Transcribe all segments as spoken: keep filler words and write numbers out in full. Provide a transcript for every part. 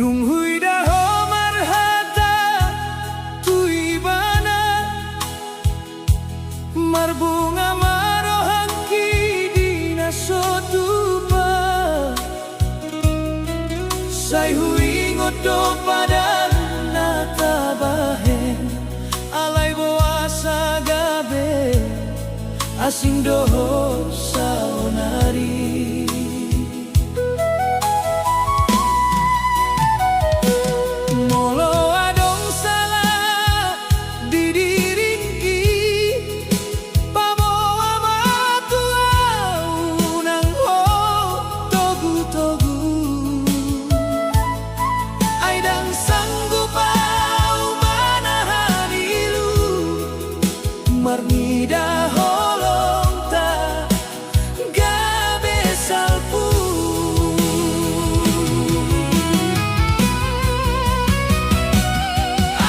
Dung huida ho marhata tu ibana, marbunga ma rohangki di na so tupa. Sai huingot do padan na tabahen, alai boasa gabe asing do ho saonari. Molo adong sala di diringki, paboa ma tu au nang ho togu-togu. Ai ndang sanggup au manahan ilu marnida holongta gabe salpu.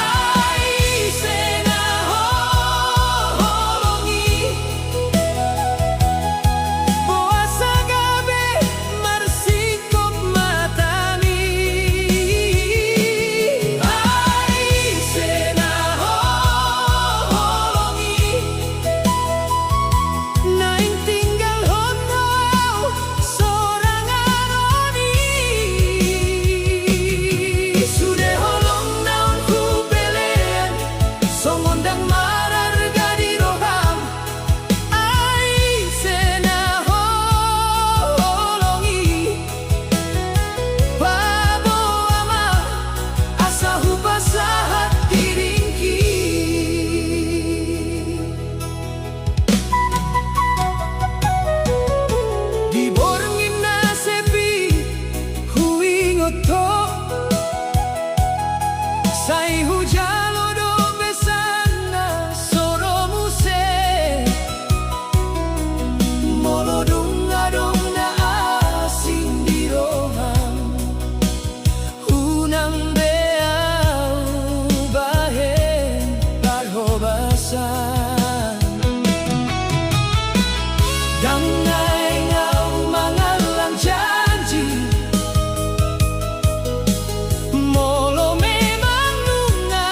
Ai ise na ho holongi, boasa gabe marsingkop matami. Ai ise na ho holongi, naeng tinggalhon ho au sorangan on i. Sude holong naung hupelean, songon ndang mararga di roham. Ai ise na ho holongi, paboa ma asa hupasahat diringki. Di borngin na sepi huingot ho, sai hujalo do pesan na so ro muse. Molo dung adong na asing di roham, unang be au bahen parhobasan. Ndang naeng au mangallang janji, molo memang nunga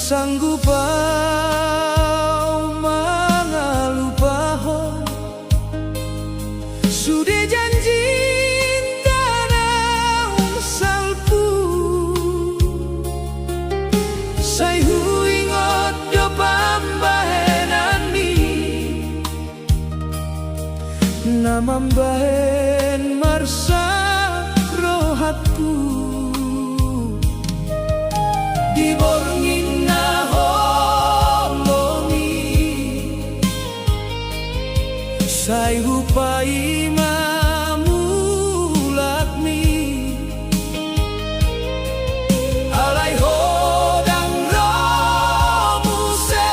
Sanggup ahu mangalupahon sude janjinta naung salpu. Sai huingot do pambahenanni na mambahen marsak rohangku. Di borngin na holong i sai hupaima mulakmi. Alai ho ndang ro muse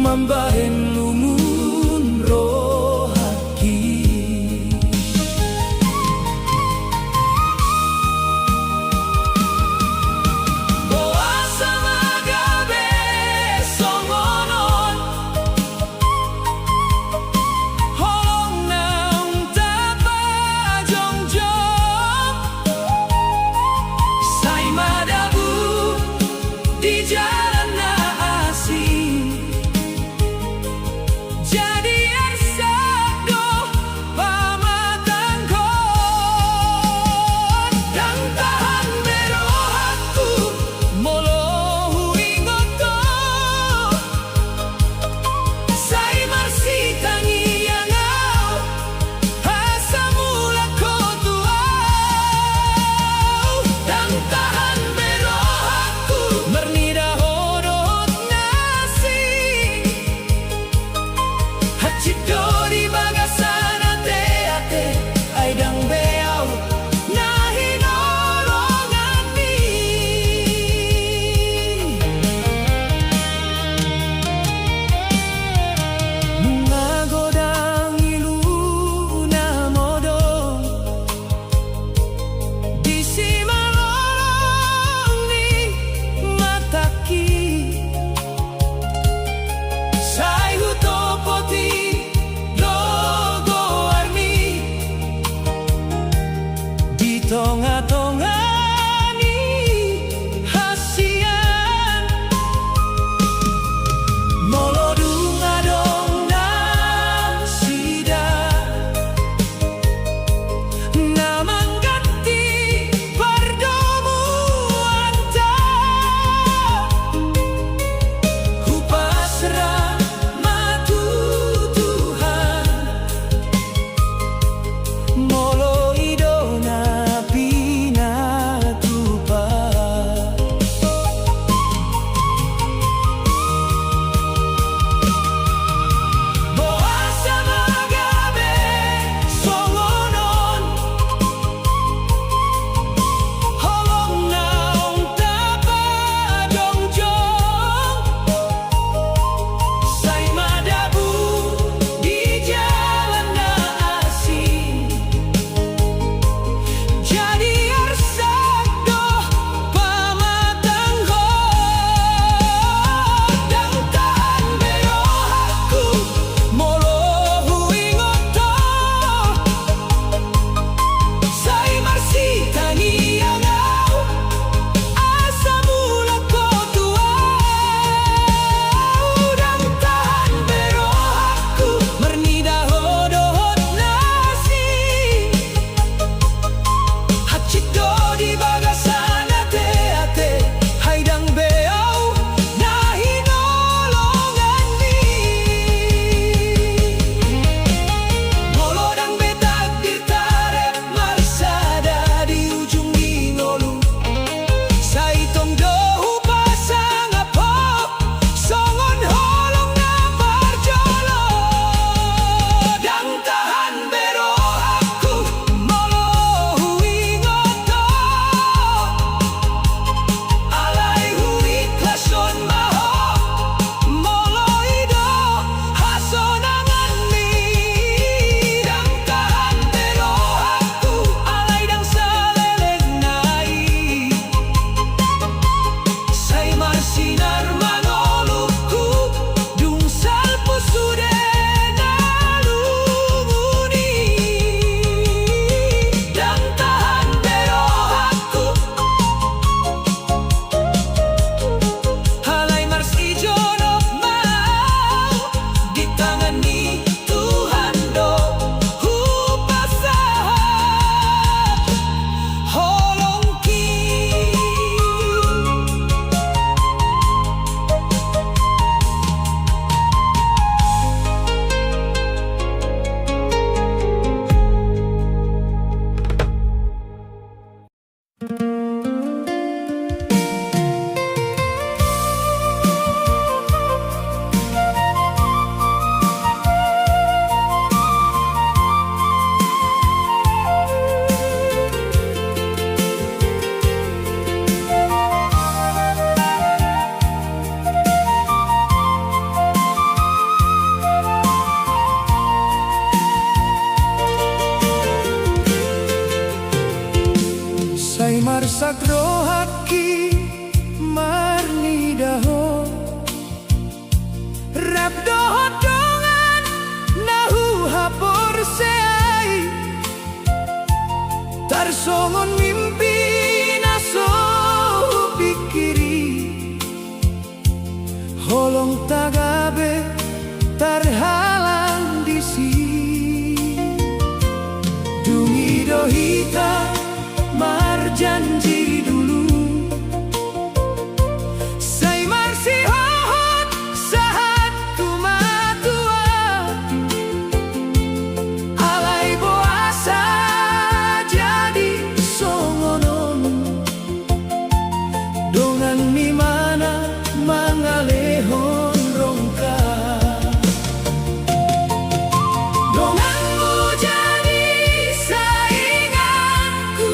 mambahen lungun rohangki. Arsak rohangki marnida Ho, rap dohot dongan na huhaporseai. Tarsongon mimpi na so hupingkiri, holong tagabe tarhalang disi. Dung i do hita marjanji dulu, sai marsihohot sahat tu matua. Alai boasa jadi songon on? Dongan ni mana mangalehon rongkap? Donganmu jadi sainganku.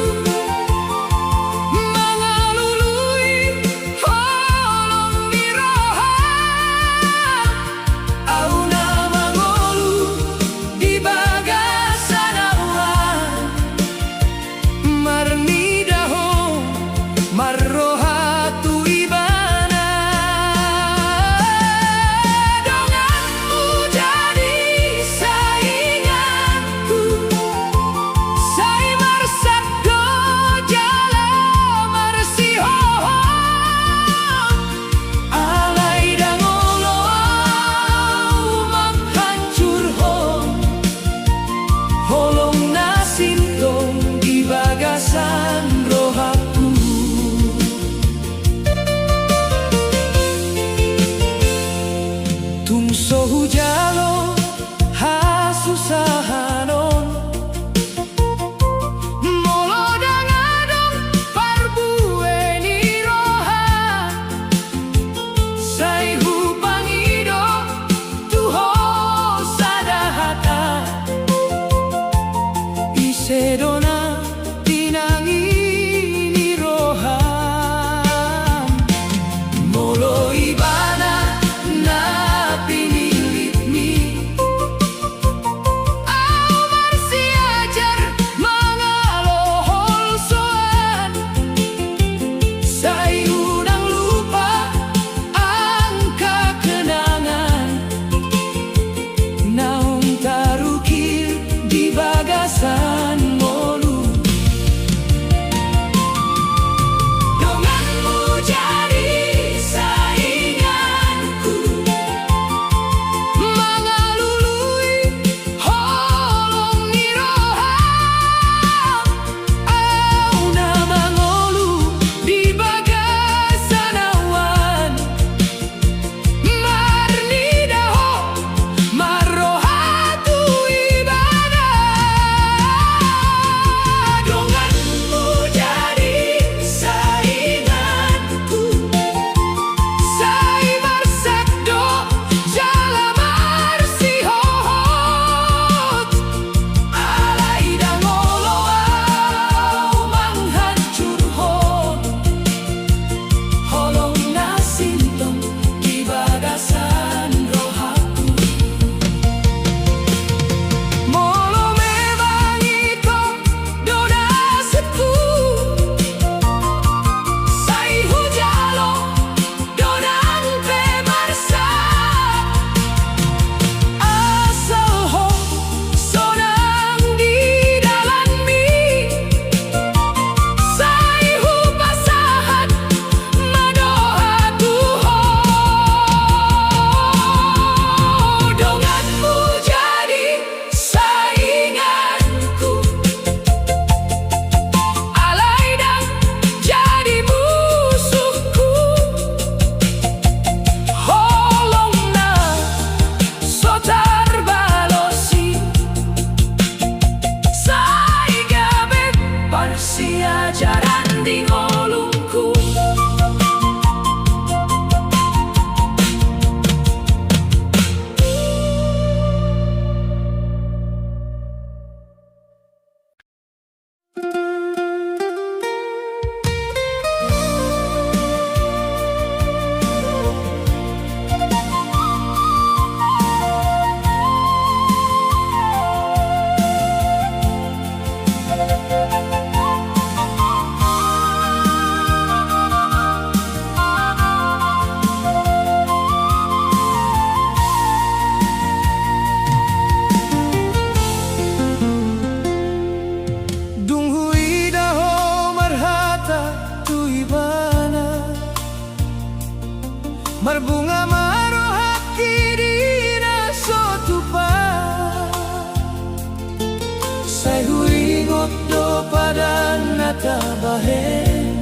tabahen.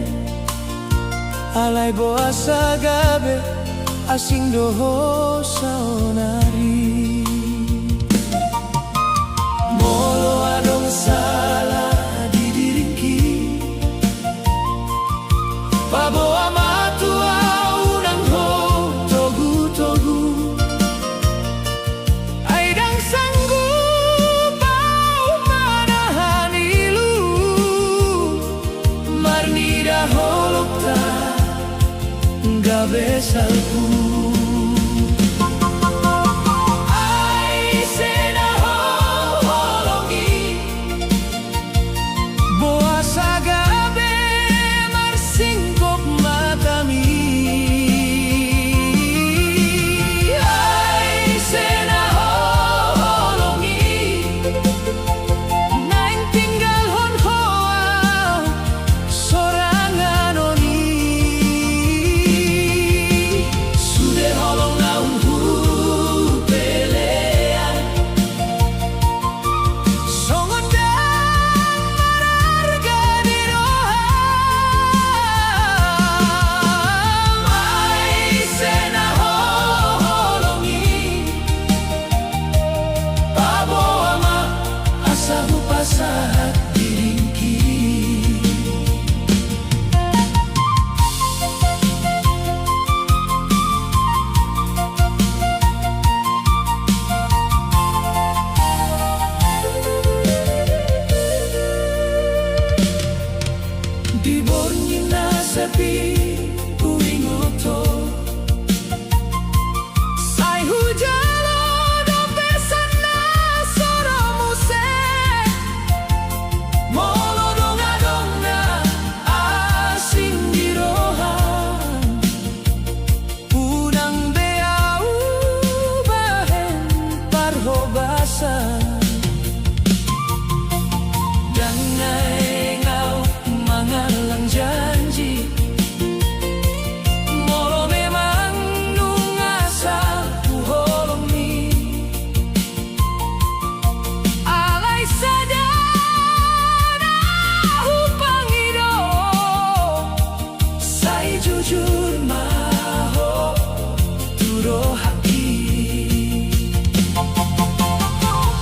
Alai boasa gabe asing do ho saonari? Molo adong sala di diringki, paboa ma tu ahu nang ho togu-togu. Ai ndang sanggup ahu manahan ilu, marnida holongta gabe salpu. Ai ise na ho holongi, boasa gabe marsingkop matami? Ai ise na ho holongi, naeng tinggalhon ho ahu sorangan on i? Sude holong naung hupelean, songon ndang mararga di roham. Ai ise na ho holongi, paboa ma asa hupasahat diringki. Di borngin na sepi huingot ho, sai hujalo do pesan na so ro muse. Molo ndang adong na asing di roham, unang be ahu bahen parhobasan. Ndang naeng ahu mangallang janji, molo memang nunga salpu holongmi. Alai sada na hupangido, sai jujur ma ho tu rohangki.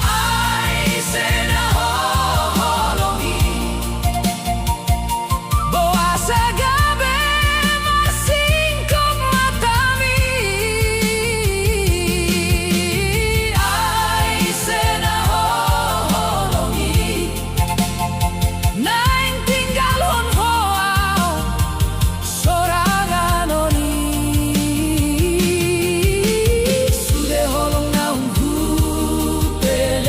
Ai ise na ho holongi, boasa gabe marsingkop matami? Ai ise na ho holongi, naeng tinggalhon ho ahu sorangan on i? Sude holong naung hupelean,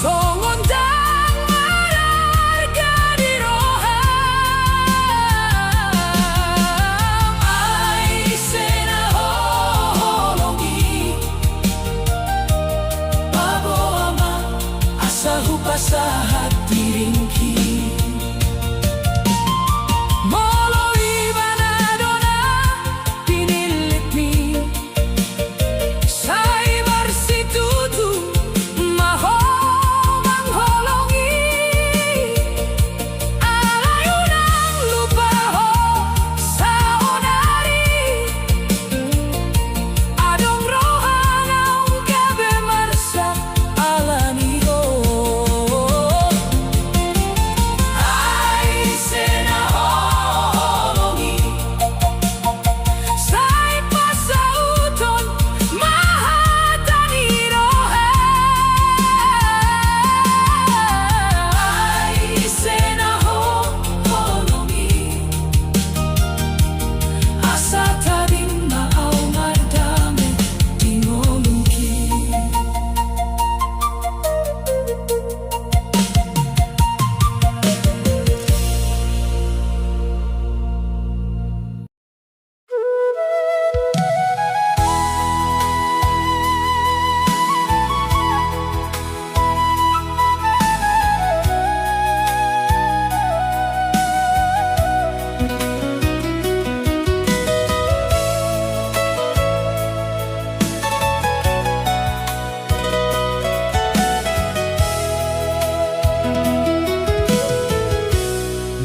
songon ndang mararga di roham. Ai ise na ho holongi, paboa ma asa hupasahat diringki. Molo ibana do na pinillitmi, sai marsitutu ma ho mangholongi. Alai unang lupa ho saonari, adong roha naung gabe marsak ala ni ho.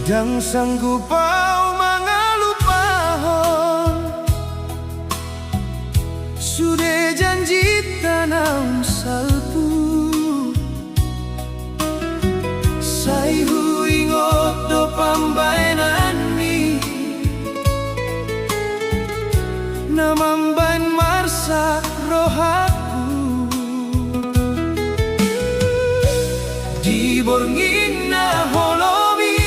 Ndang sanggup ahu mangalupahon sude janjinta naung salpu. Sai huingot do pambahenanmi na mambahen marsak rohangku. Di borngin na holom i,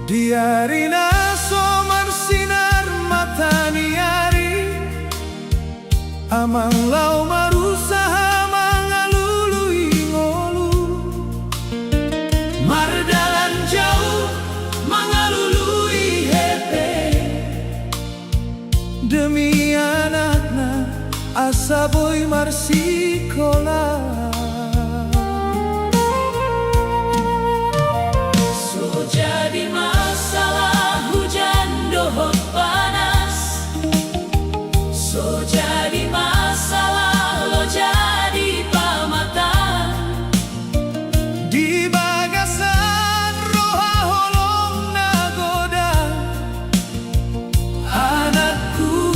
Di ari na so marsinar mata ni ari, amang laho marusaha mangalului ngolu, mardalan jauh mangalului hepeng, demi anakna asa boi marsikola. So jadi masalah hujan dohot panas, so jadi masalah loja di pamatan. Di bagasan roha holong na godang, anakku,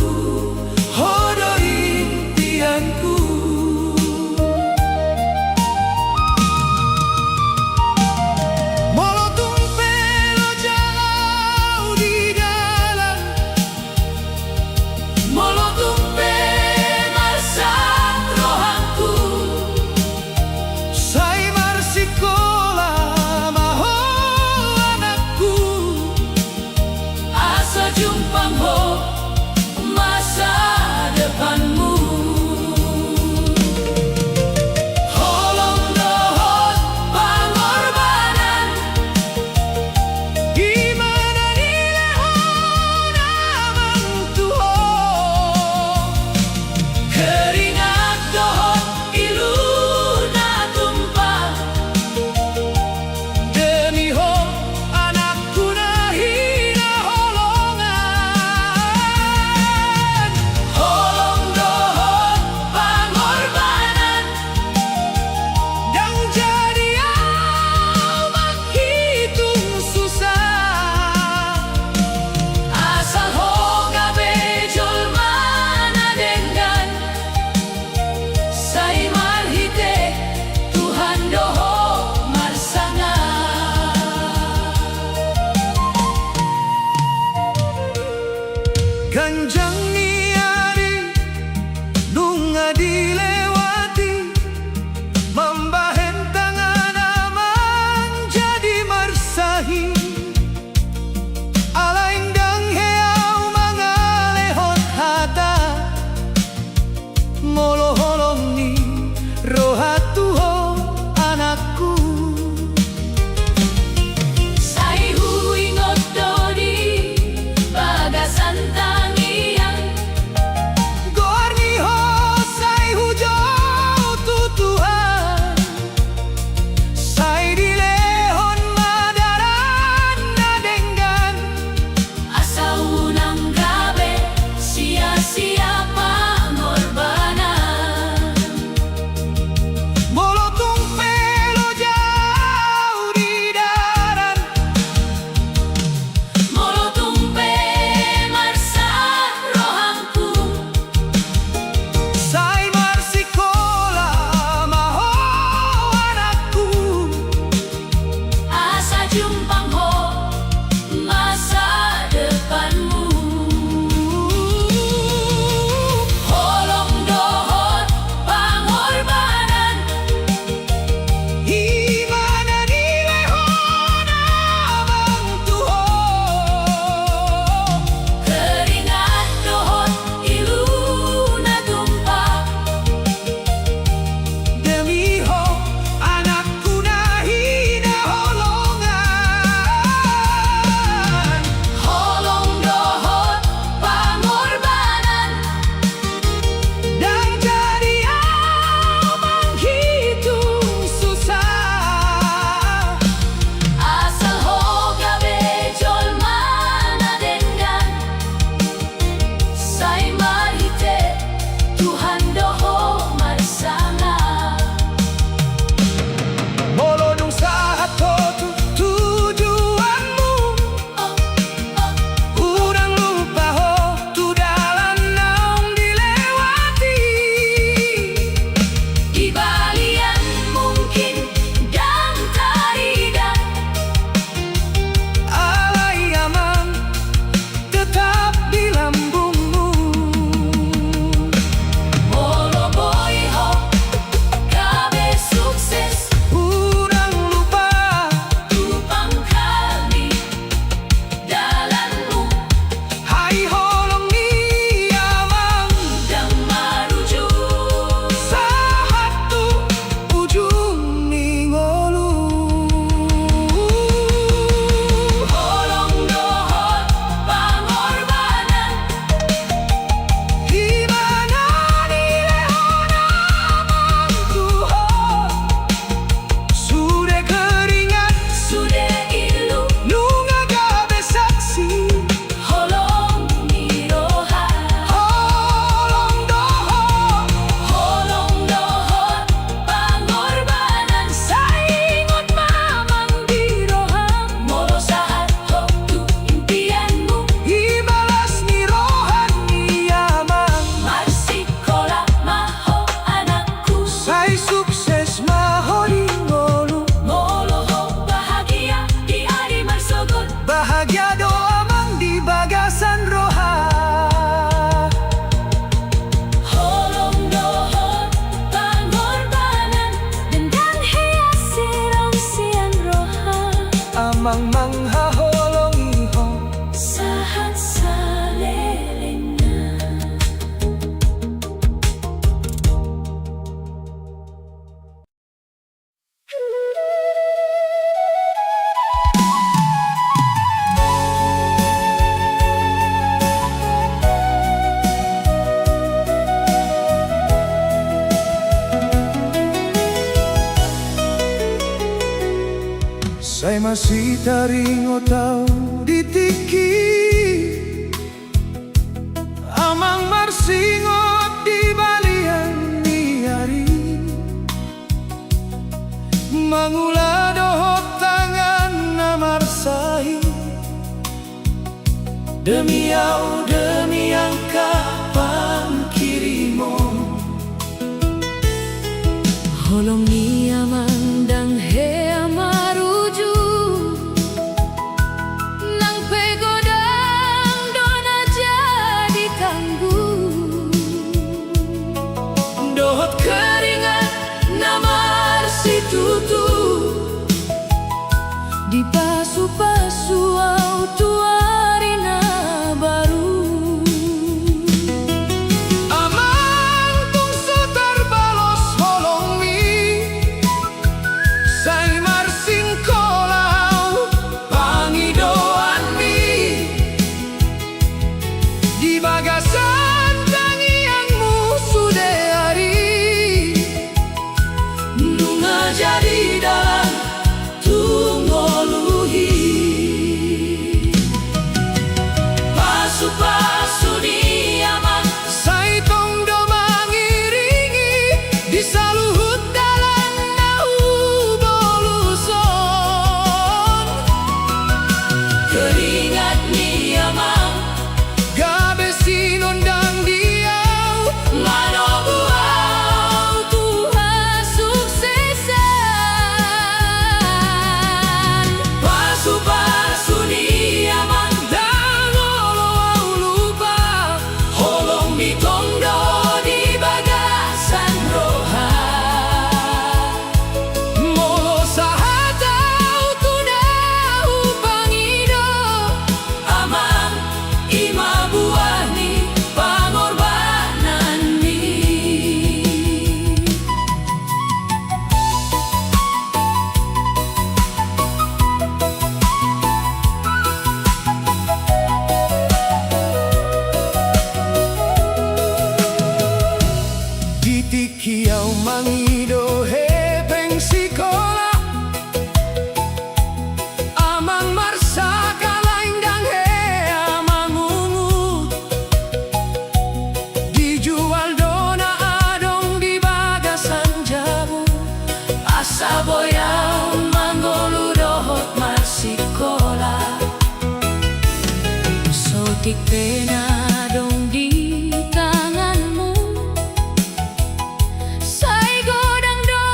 ho do impianku. Molo tung pe loja au di dalan, molo tung pe marsak rohangku, sai marsikola ma ho anakku, asa jumpang ho masa depanmu. Holong dohot pangorbanan, i ma na nilehon amang tu ho. Keringat dohot ilu na tumpah, demi ho anakku na hinaholongan. Holong dohot pangorbanan, ndang jadi au manghitung susah, asal ho gabe jolma na denggan, sai marhite Tuhan do ho marsangap. Ganjang ni ari nunga dilewati, mambahen tangan amang jadi marsahi. Alai ndang hea au mangalehon hata, molo holong ni roha tu ho anakku. Sai huingot do di bagasan tangiang, goar ni ho sai hujou tu Tuhan. Sai dilehon ma dalan na denggan, asa unang gabe sia-sia pangorbanan. Molo tung pe loja au di dalan, molo tung pe marsak rohangku, sai marsikola ma ho anakku, asa jumpang ho masa depanmu. Holong dohot pangorbanan, i ma na nilehon amang tu ho. Keringat dohot ilu na tumpah, demi ho anakku na hinaholongan. Amang manghaholongi ho sahat salelengna. Sai masitaringot ahu di tingki, Amang marsingot di balian ni ari, mangula dohot tangan na marsahit, demi ahu, demi angka pangkirimon. Holong ni Amang ndang hea maruju, nang pe godang do na jadi tanggung, dohot keringat na marsitutu, dipasupasu ahu tu ari na baru. Amang, tung so tarbalos holongmi, sai marsingkola ahu pangidoanmi. Di bagasan tangiangmu sude ari, nunga jadi dalan tu ngolu i. Pasupasu ni Amang sai tong do mangiringi di saluhut dalan na huboluson. Keringat ni Amang gabe sinondang di ahu, manogu ahu tu hasuksesan. Pasupasu ni Amang ndang olo ahu lupa, holongmi tong do di bagasan roha. Molo sahat ahu tu na hupangido, Amang, i ma buah ni pangorbananmi. Di tingki ahu mangido hepeng sikola, Amang marsakalain ndang hea mangungut. Dijual do na adong di bagasan jabu, asa boi ahu mangolu dohot marsikola. Saotik pe na adong di tanganmu, sai godang do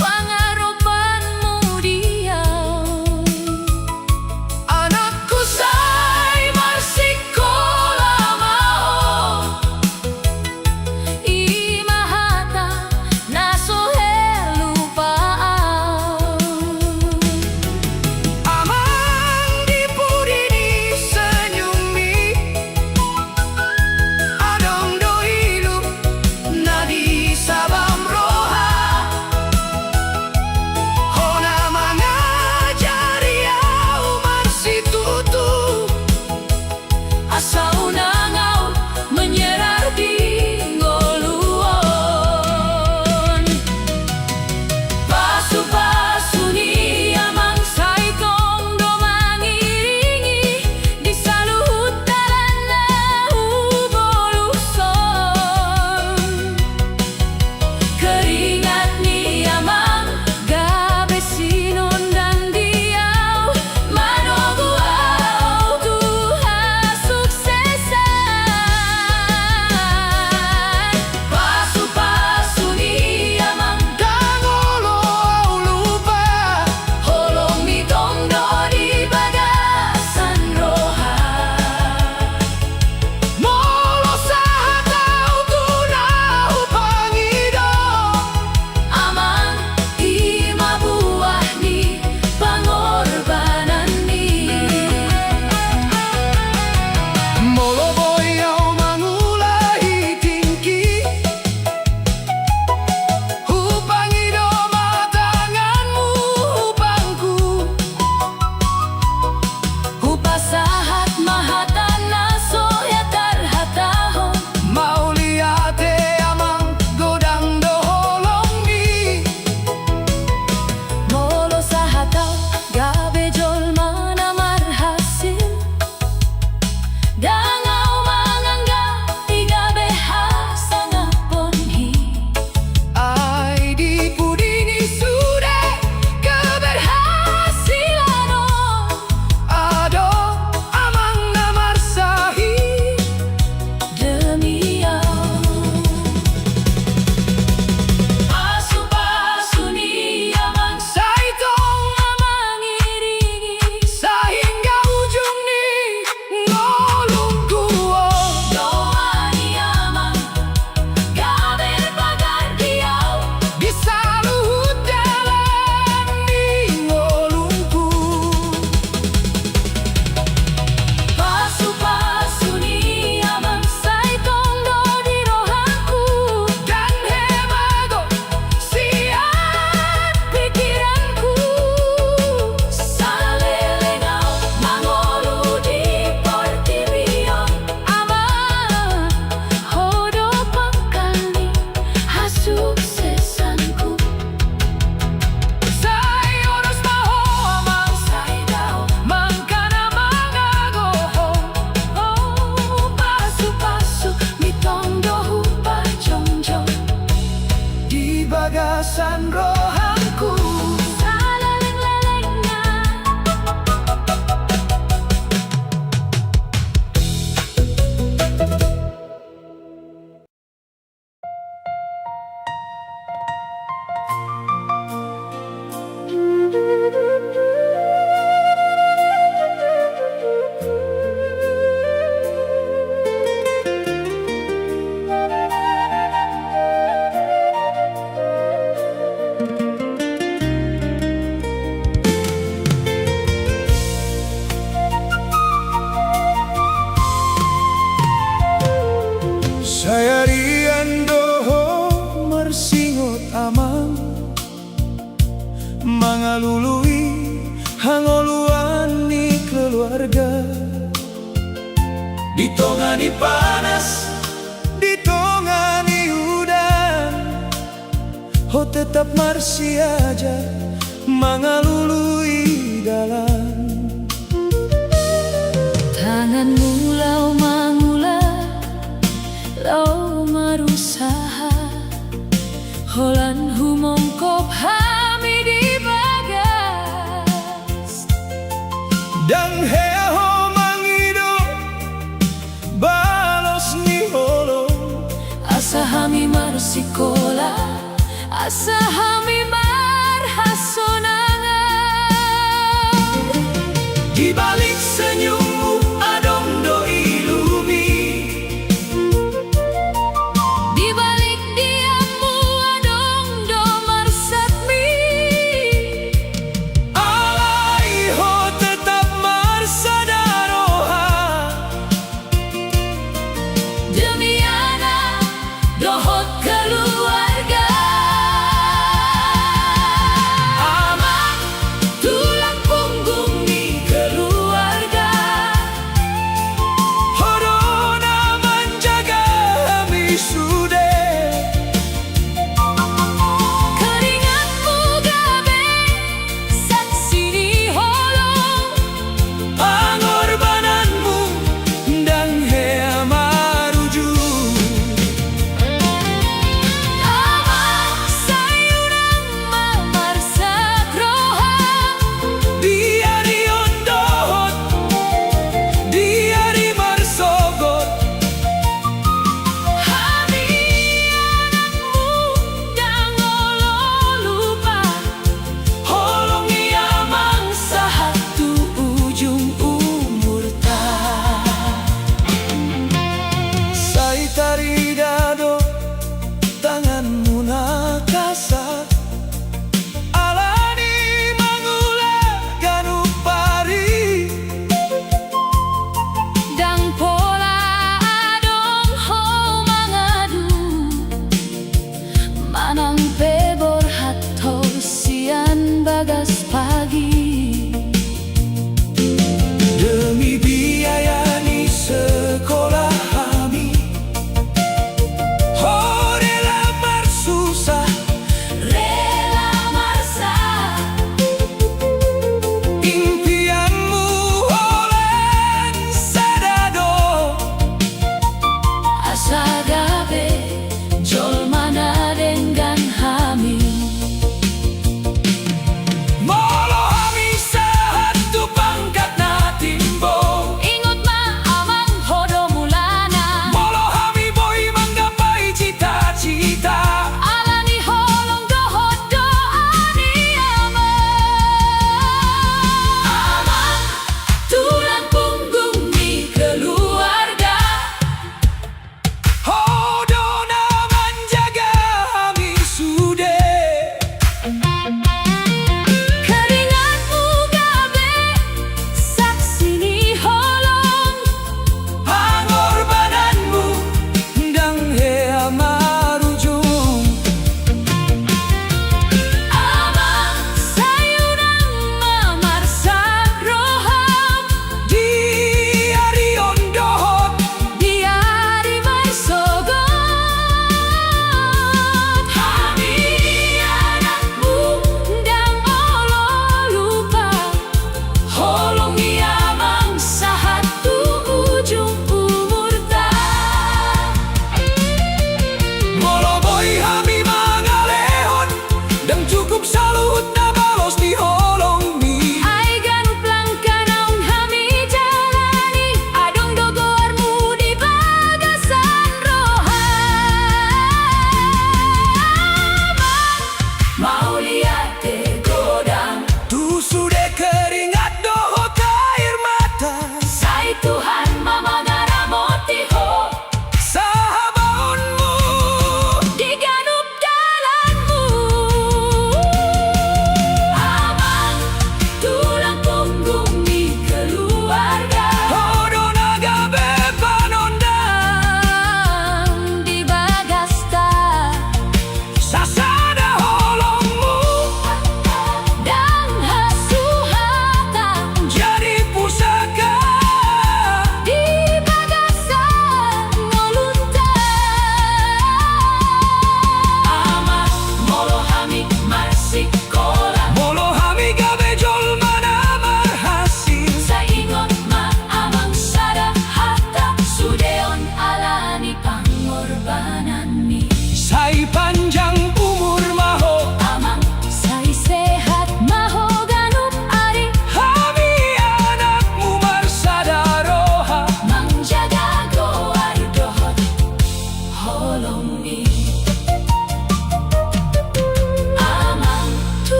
pangaropanmu di ahu. Anakku, sai marsikola ma ho, i ma hata na so hea lupa ahu. Amang, di pudi ni senyummi, Hangoluan ni keluarga. Di tonga ni panas, di tonga ni udan, ho tetap marsiajar mangalului dalan. Tanganmu laho mangula, laho marusaha, holan humongkop hami di bagas. Ndang hea ho mangido balos ni holong. Asa hami marsikola, asa hami marhasonangan. Di balik senyummu adong do ilumi. Di balik diammu adong do marsatmi. Alai ho tetap marsada roha. Demi anak dohot keluarga. Amang, tulang punggung ni keluarga. Ho do na manjaga hami sude. Keringatmu gabe saksi ni holong. Pangorbananmu ndang hea marujung. Amang, sai unang ma marsak roha. Di ari on dohot di ari marsogot. Hami anakmu ndang olo lupa. Holongi amang sahat tu ujung umurta. Sai tarida do tanganmu na kasar. Alani mangula ganup ari. Ndang pola adong ho mangadu. Manang pe borhat ho sian bagas pagi. Demi biaya ni sekolah hami. Ho rela marsusah. Rela marsak. Impianmu holan sada do. Asa gabe jolma na denggan hami. Molo hami sahat tu pangkat na timbo. Ingot ma amang ho do mulana. Molo hami boi manggapai cita-cita. Alani holong dohot doa ni amang.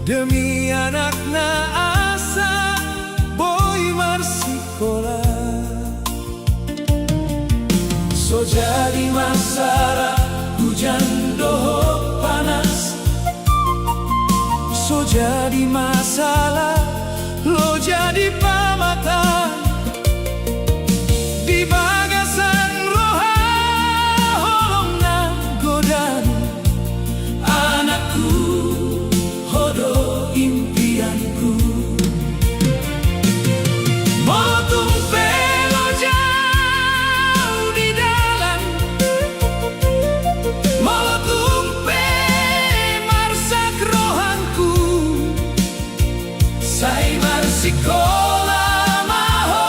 Demi anakna asa boi marsikola. So jadi masalah hujan dohot panas. So jadi masalah, lo jadi pamatang. Di bagasan roha holong na godang, anakku, ho do impianku. Molo tung pe lo jau di dalan, molo tung pe marsak rohangku, sai marsikola ma ho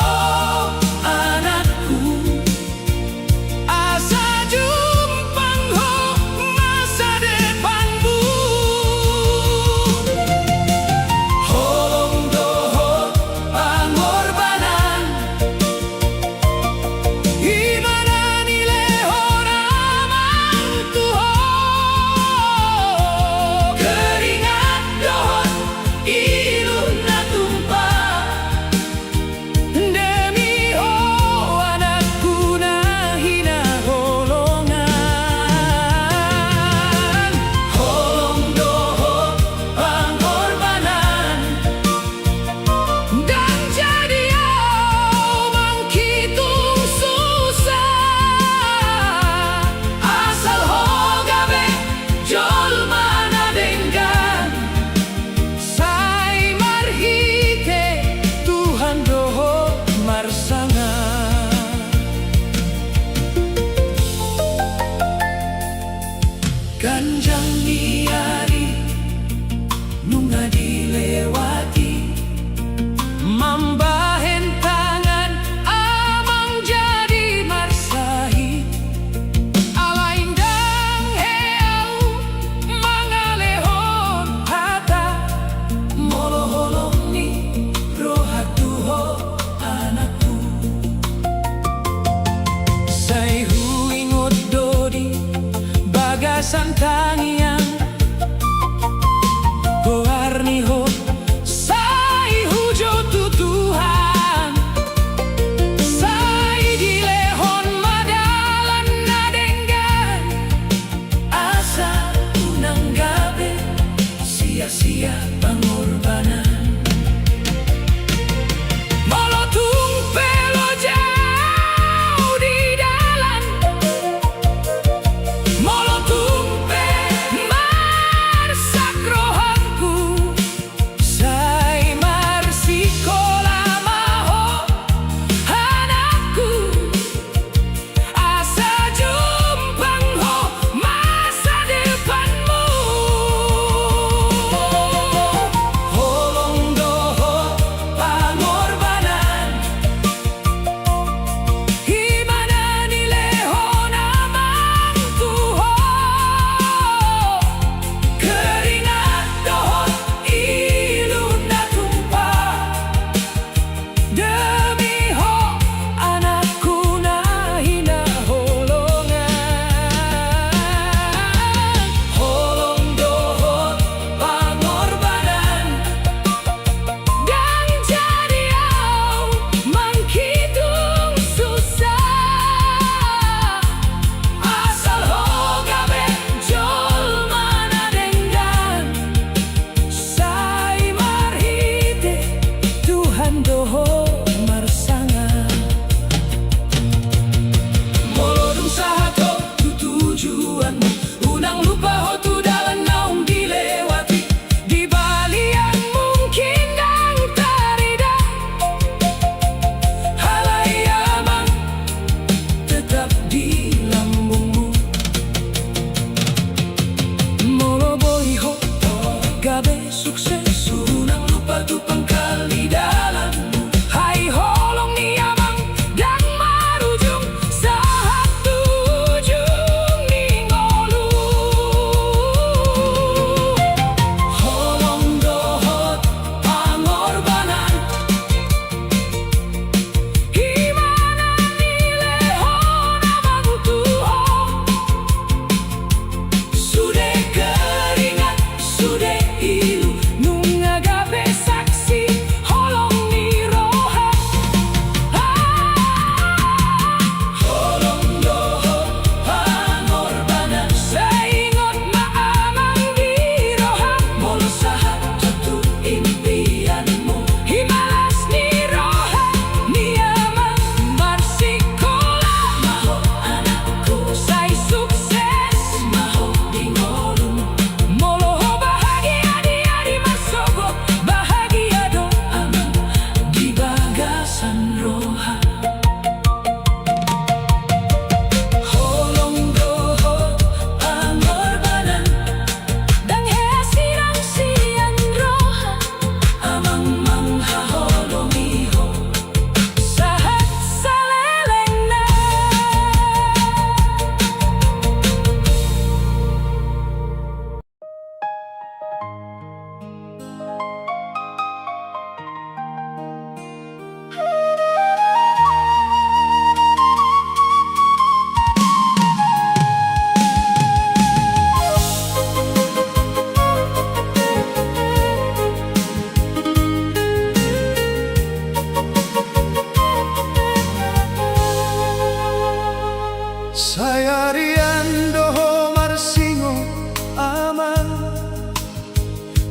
Sai arian do ho marsingot, Amang,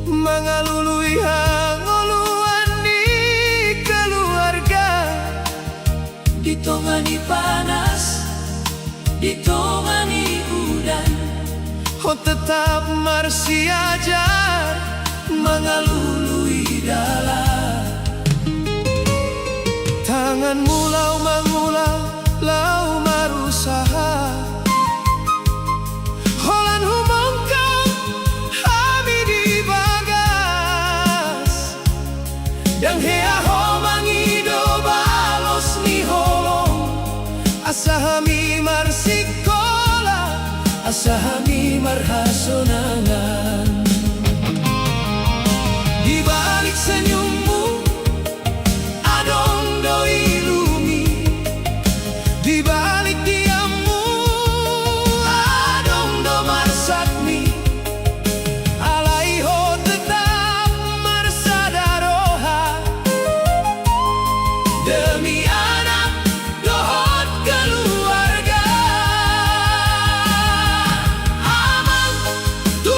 mangalului hangoluan ni keluarga. Di tonga ni panas, di tonga ni udan, ho tetap marsiajar mangalului dalan. Tanganmu laho mangula, laho marusaha, holan humongkap hami di bagas. Ndang hea ho mangido balos ni holong, asa hami marsikola, asa hami marhasonangan. Di balik senyummu adong do ilumi, di balik diammu adong do marsakmi. Alai ho tetap marsada roha demi anak dohot keluarga. Amang, tu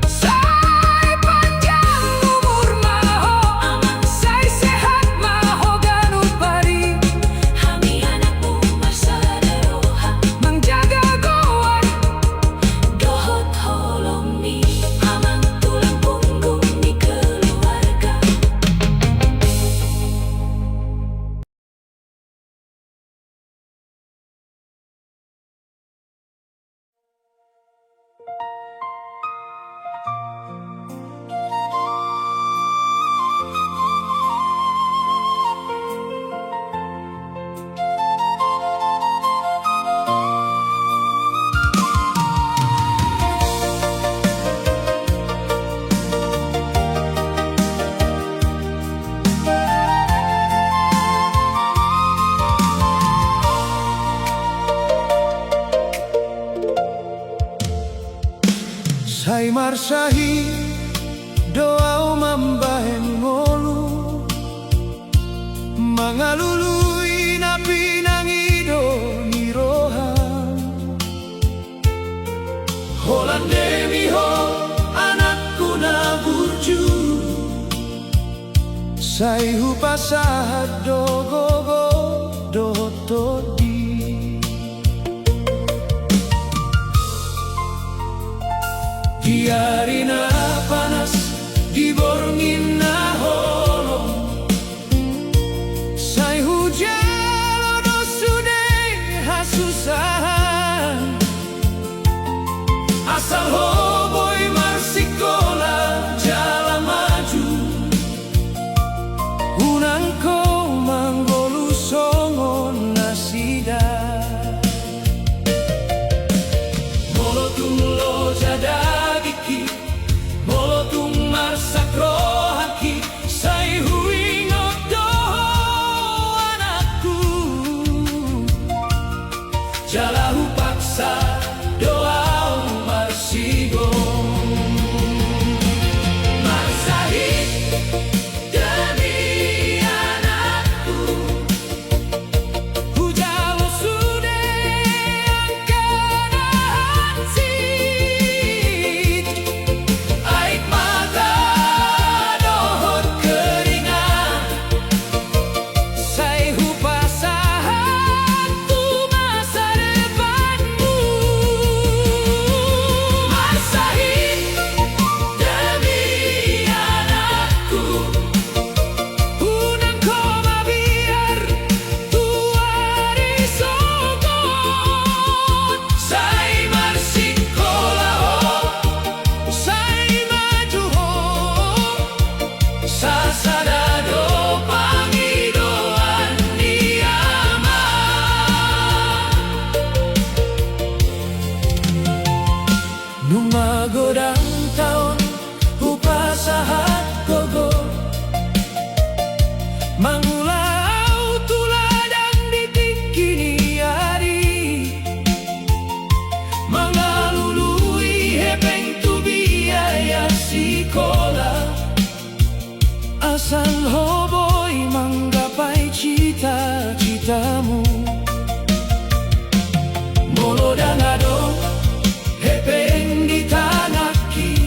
Sai panjang umur ma ho amang, sai sehat ma ho ganup ari. Hami anakmu marsada roha, manjaga goar dohot holongmi amang, tulang punggung ni keluarga. Sai marsahit do ahu mambahen ngolu, mangalului na pinangido ni roha. Holan demi ho anakku na burju, sai hupasahat do gogo dohot tondi. Di ari na panas, di borngin na holom, sai hujalo do sude hasusahan. Asal ho boi marsikola jala maju, unang ho manggolu songon nasida. Molo tung loja dagingki, molo tung marsak rohangki, sai huingot do ho anakku, jala hupaksa do ahu marsigom. Marsahit demi anakku, hujalo sude angka na hansit, aek mata dohot keringat, sai hupasahat tu masa depanmu. Marsahit demi anakku, unang ho mabiar tu ari sogot, sai marsikola ho, sai maju ho, sasada do pangidoan ni ama. Nunga godang taon hupasahat gogo, mangula ahu tu ladang di tingki ni ari, mangalului hepeng tu biaya sikola. Asal ho boi manggapai cita-citamu. Molo ndang adong hepeng di tanganki,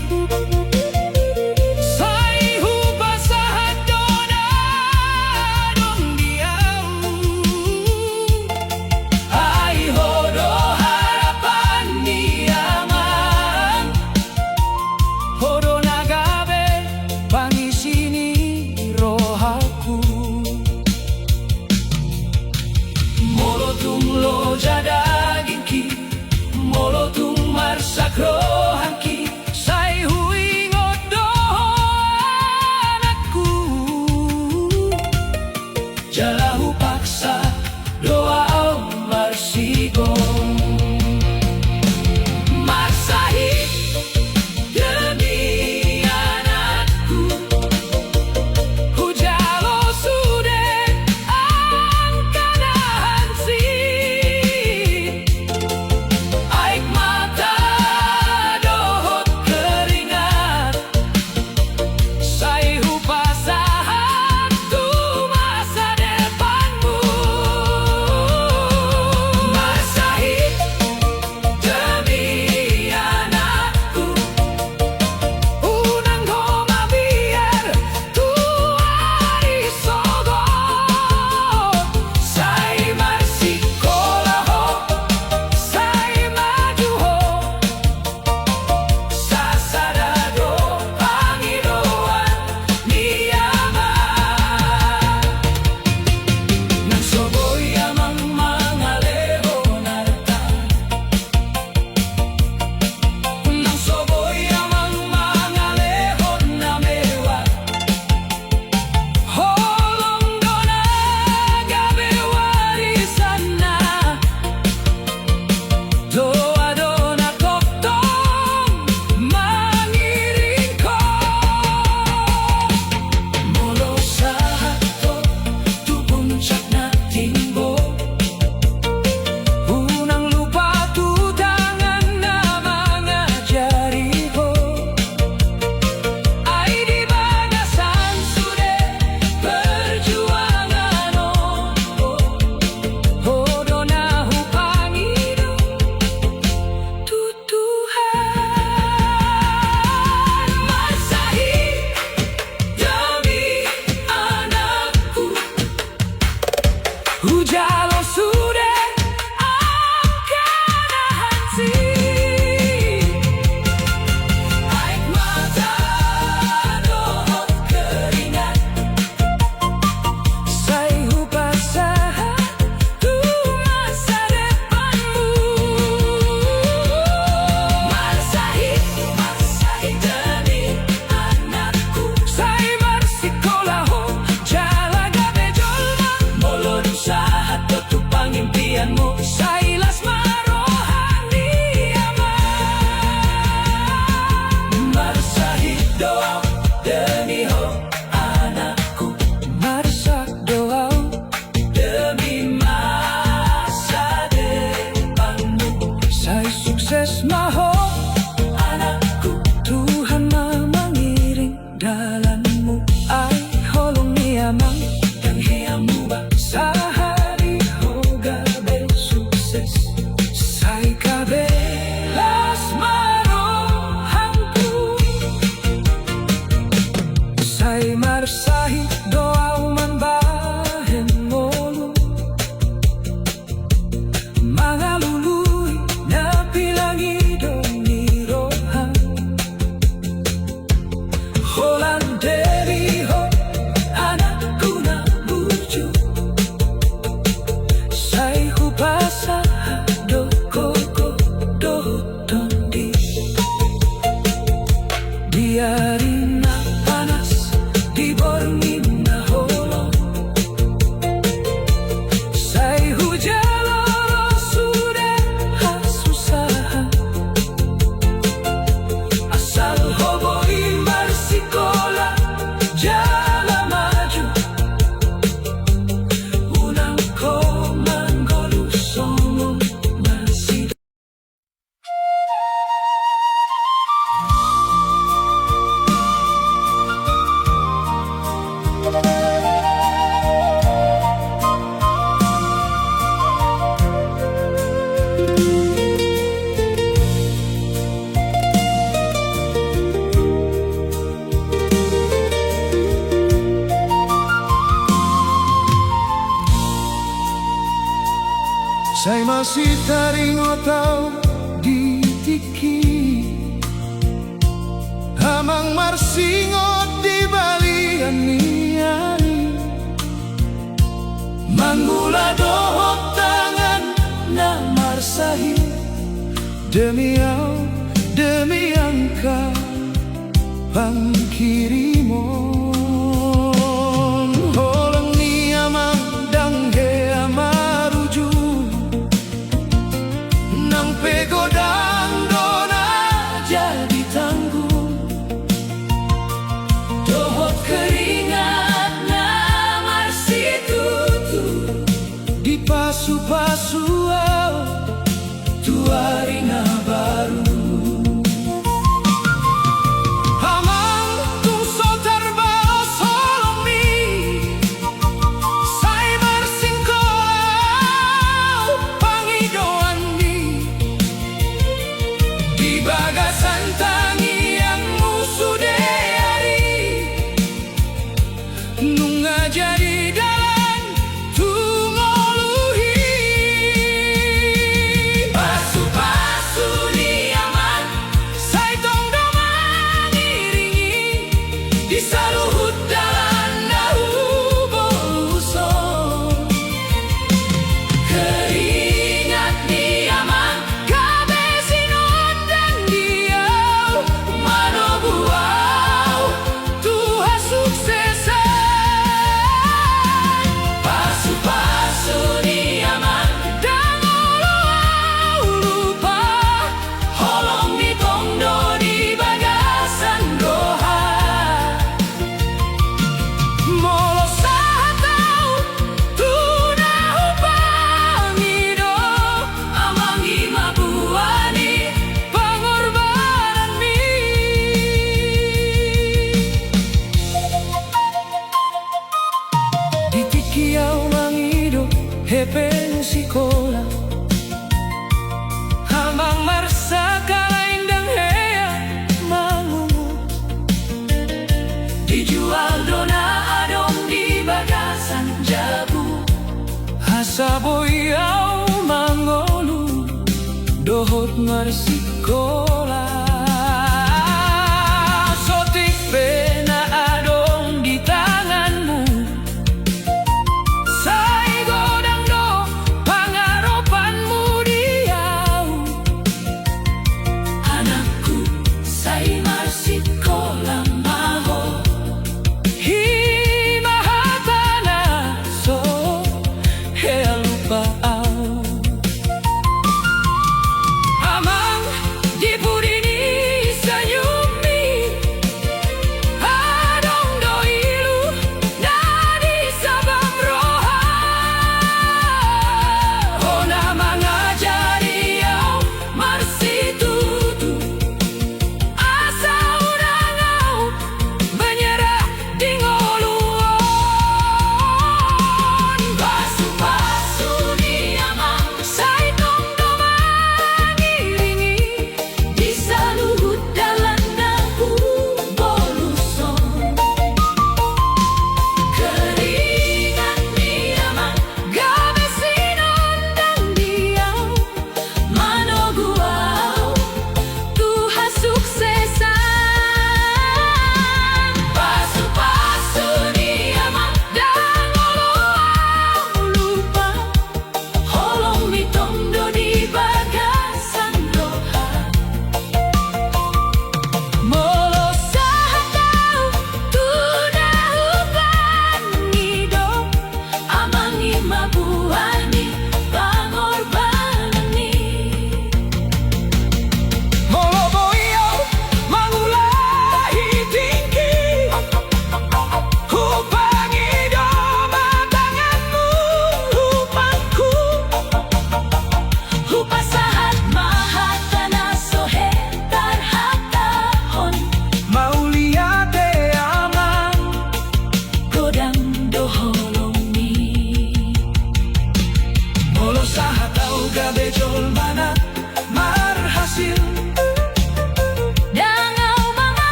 Di ari na panas, di borngin na holong, sai hujalo ro sude hasusahan. Asal ho boi marsikola jala maju, unang ho mangolu songon na si Sai masitaringot au di tingki, amang marsingot di balian ni ari, mangula dohot tangan na marsahit, demi au, demi angka pangkirimon. Holong ni amang ndang hea marujung, nang pe godang do na jadi tanggung, dohot keringat na marsitutu, dipasupasu au tu ari na baru. Amang, tung so tarbaos holongmi, sai marsingkola au pangidoanmi. Di bagasan tangiangmu sude ari nunga jadi dalan tu ngolu i. Pasupasu ni amang sai tong do mangiringi di saluhut dalan na huboluson. Keringat ni amang gabe sinondang di au, manogu au tu hasuksesan. Pasupasu ni amang ndang olo au lupa, holongmi tong do di bagasan roha. Molo sahat au tu na hupangido, amang, i ma buah ni pangorbananmi. Di tingki au mangido hepeng sikola, amang marsakalain ndang hea mangungut. Dijual do na adong di bagasan jabu, asa boi au mangolu dohot marsikola. Sotik pe na adong di tanganmu, sai godang do pangaropanmu di au. Anakku, sai marsikola ma ho. I ma hata na so hea lupa au. Amang, di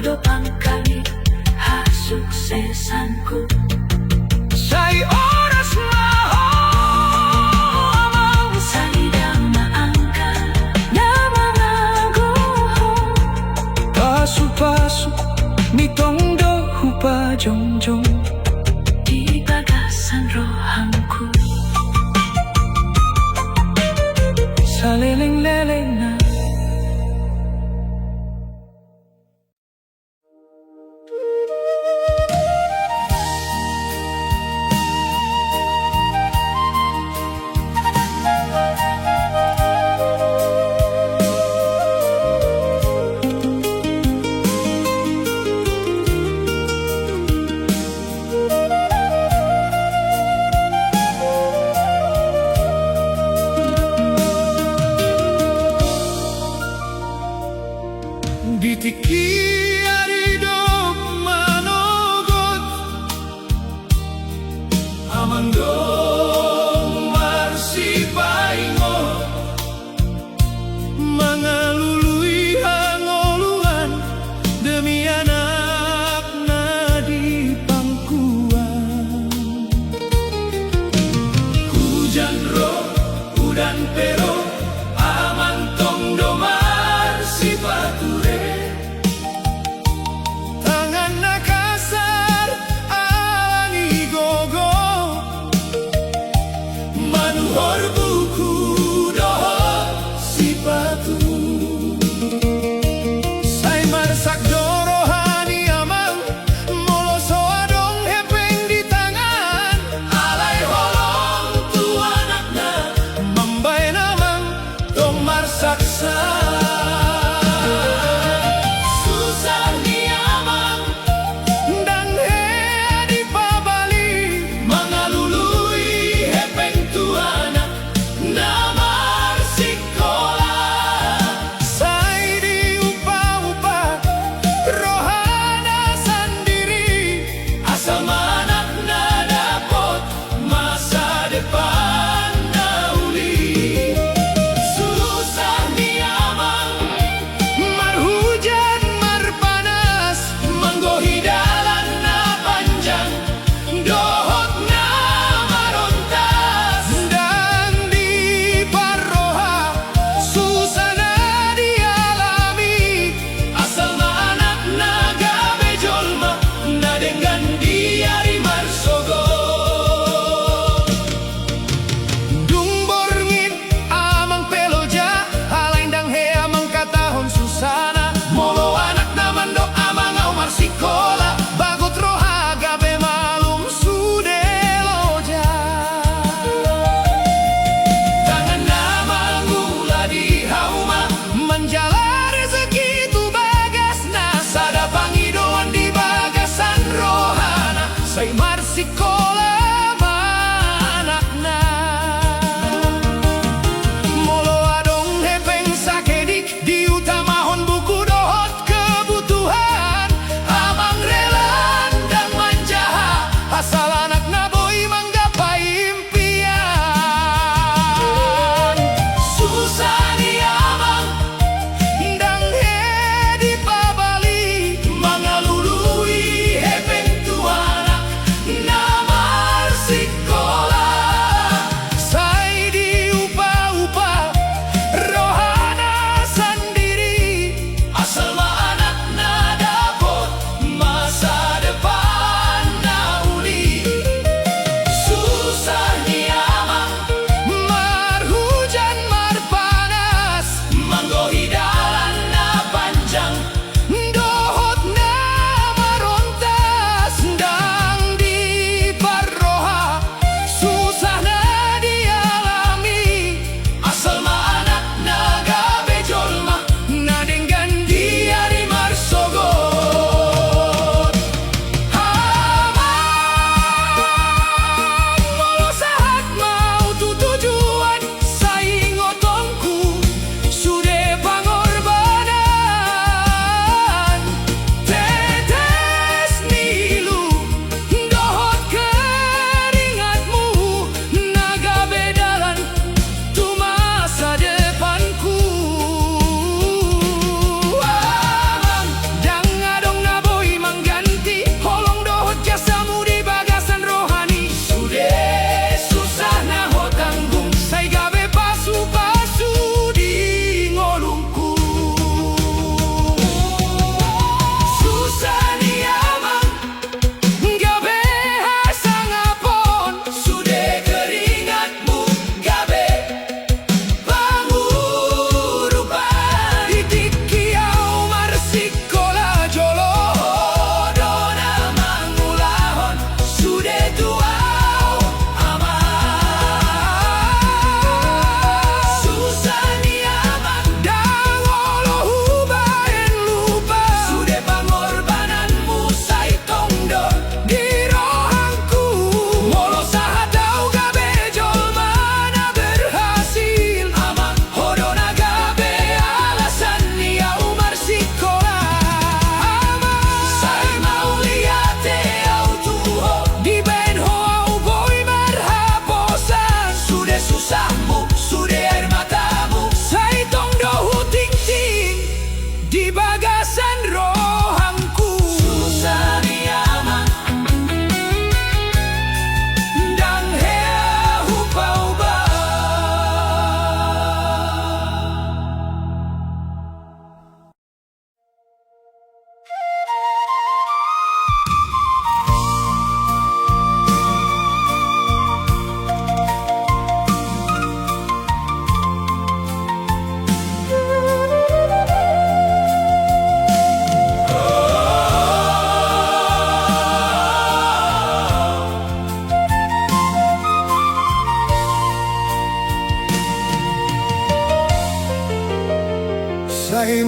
do pangkal ni hasuksesanku. Sai horas ma ho amang. Sai ndang na angka na mangago ho. Pasupasu ni tong do hupajongjong di bagasan rohangku. Salelenglelengna. Di tingki ari do manogot, amang do marsipaingot, mangalului hangoluan demi anak na di pangkuan. Hujan ro, udan pe ro, amang tong do marsipature. Tangan na kasar ala ni gogo, manuhor buku dohot sipatu. Sai marsak do roha ni amang, molo so adong hepeng di tangan. Alai holong tu anakna mambaen amang tong marsaksak. Susah ni amang ndang hea dipabali, mangalului hepeng tu anak na marsikola. Sai diupa-upa rohana sandiri, asal ma anakna dapot masa depan na uli. Susah ni amang, marhujan marpanas, manggohi dalan na panjang dohot na marontas. Ndang diparroha susah na dialami, asal ma anakna gabe jolma na denggan di ari marsogot. Dung borngin amang pe loja, alai ndang hea mangkatahon susahna. Molo anakna mandok amang au marsikola, bagot roha gabe malum sude loja. Tanganna mangula di hauma, manjalo rezeki tu bagasna, sada pangidoan di bagasan rohana, sai marsikola ma anakna. Molo adong hepeng sakedik, diutamahon buku dohot kebutuhan, amang rela ndang manjaha, asal anakna boi manggapai impian. Susah ni amang ndang hea dipabali, mangalului hepeng tu anak na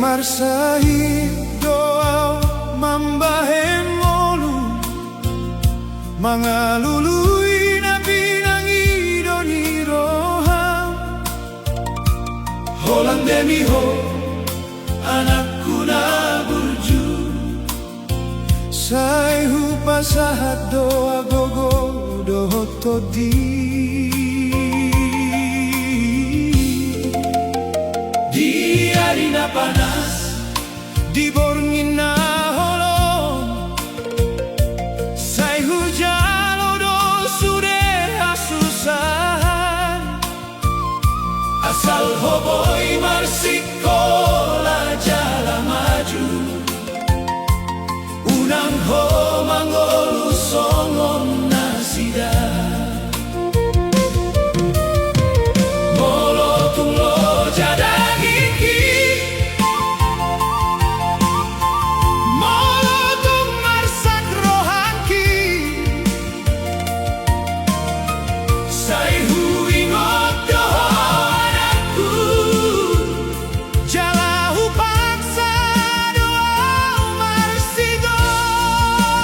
Marsahit do ahu mambahen ngolu, mangalului na pinangido ni roham. Holan demi Ho, anakku na burju, sai hupasahat do agogo dohot tondi. Di ari na panas, di borngin na holom, sai hujalo do sude hasusahan. Asal ho boi marsikola jala maju, unang ho mangolu songon nasida. Molo tung loja dagingki, molo tung marsak rohangki, sai huingot do ho anakku, jala hupaksa do ahu marsigomgom.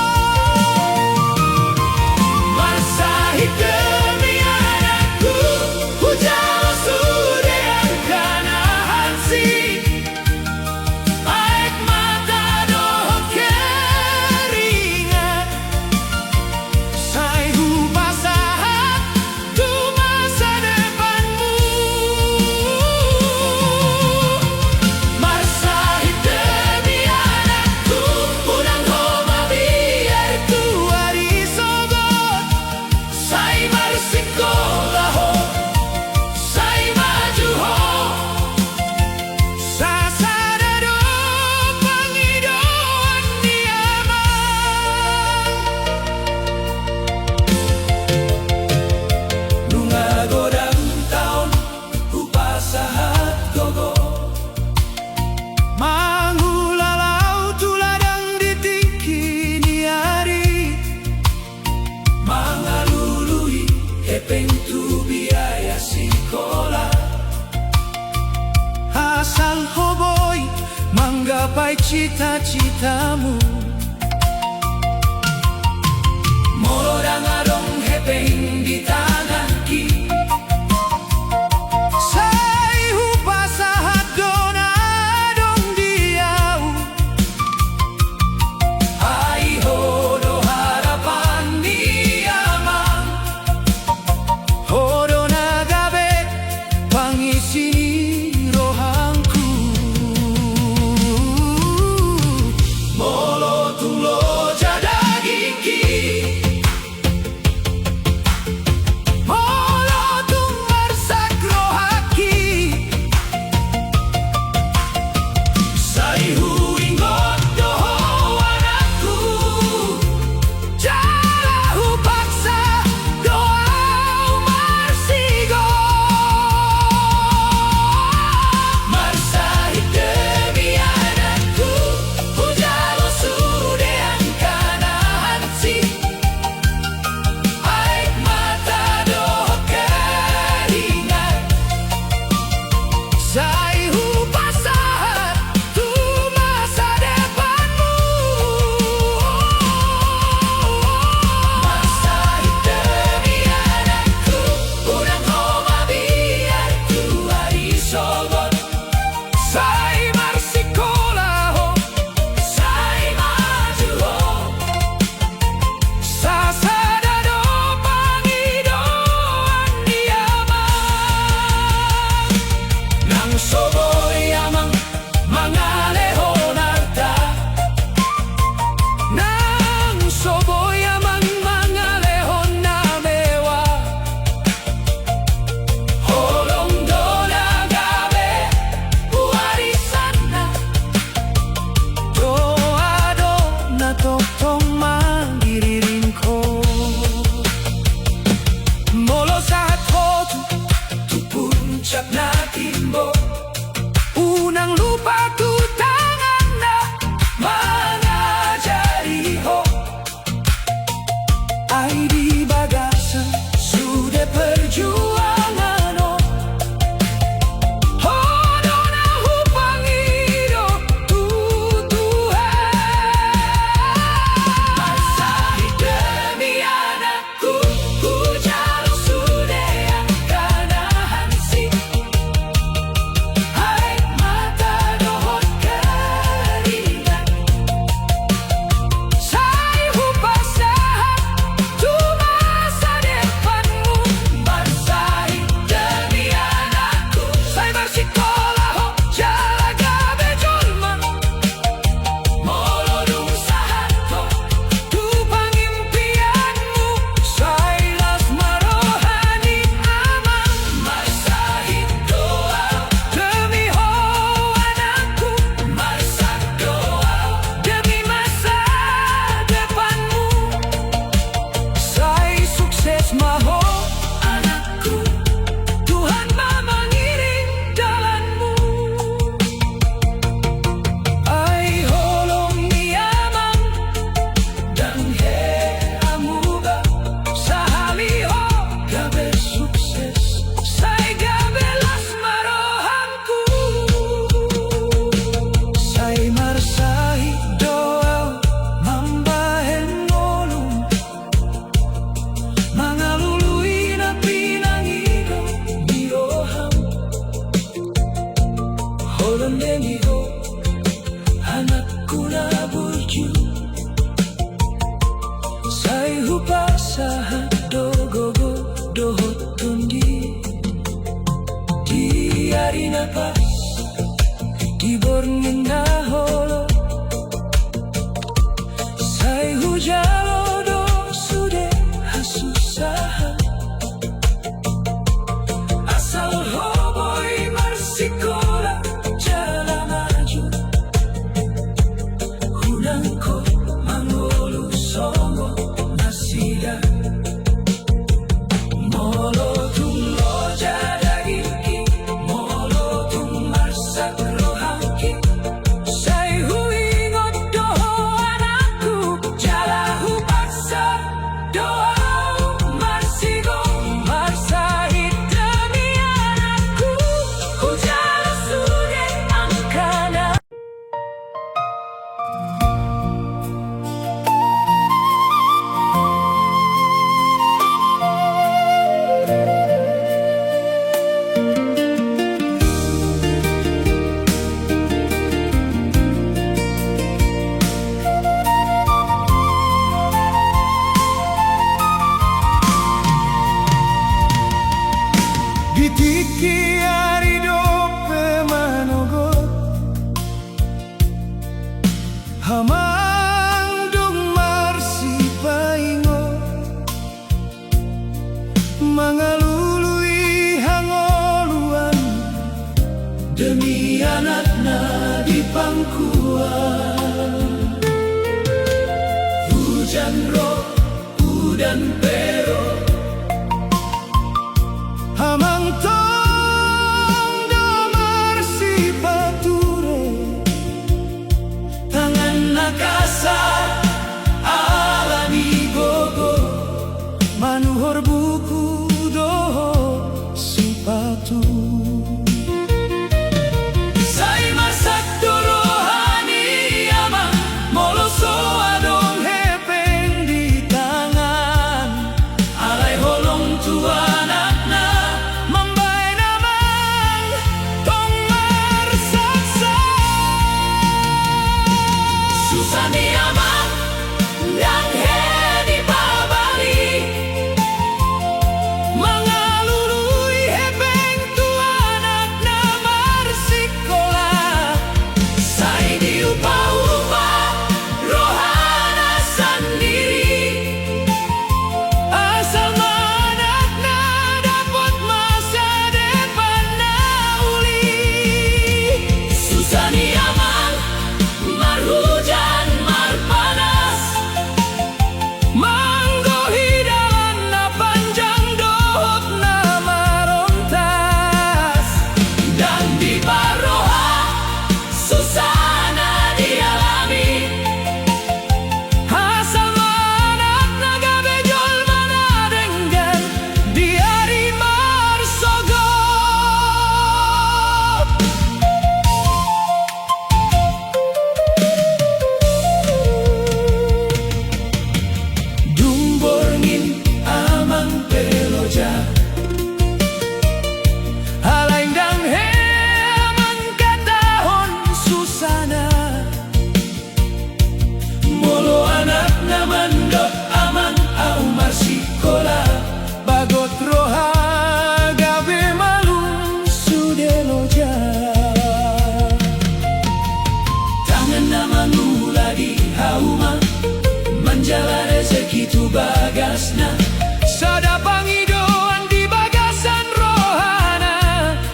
Jalo do sude hasusaan, asal ho boi marsikola jala maju. Unang ho mangolu songon nasida. Molo tung loja dagingki, molo tung marsak rohangki, sai huingot do ho anakku, jala hupaksa do au marsigomgom, marsahit demi anakku, hujalo sude angkana. Di tingki ari dope manogot, amang dung marsipaingot, mangalului hangoluan demi anakna di pangkuan. Hujan ro, udan pe ro, amang tong do marsipature. Tangan na kasar ala ni gogo, manuhor buku dohot sipatu. Sai marsak do roha ni amang molo so adong hepeng di tangan. Alai holong tu anakna mambaen amang tong marsaksak. Susa ni amang ndang hea dipabali, mangalului hepeng tu anakna marsikola. Sai diupa-upa rohana sandiri, asal ma anakna dapot masa depan na uli. Susa ni amang marhujan marpanas, manggohi dalan na panjang dohot na marontas. Ndang diparroha susa na dialami, asal ma anakna gabe jolma na denggan di ari marsogot. Dung borngin amang pe loja, alai ndang hea mangkatahon susana. Molo anakna mandok amang au marsikola, bagot roha gabe malum sude loja. Tanganna mangula di hauma, manjalo rezeki tu bagasna. Sada pangidoan di bagasan rohana,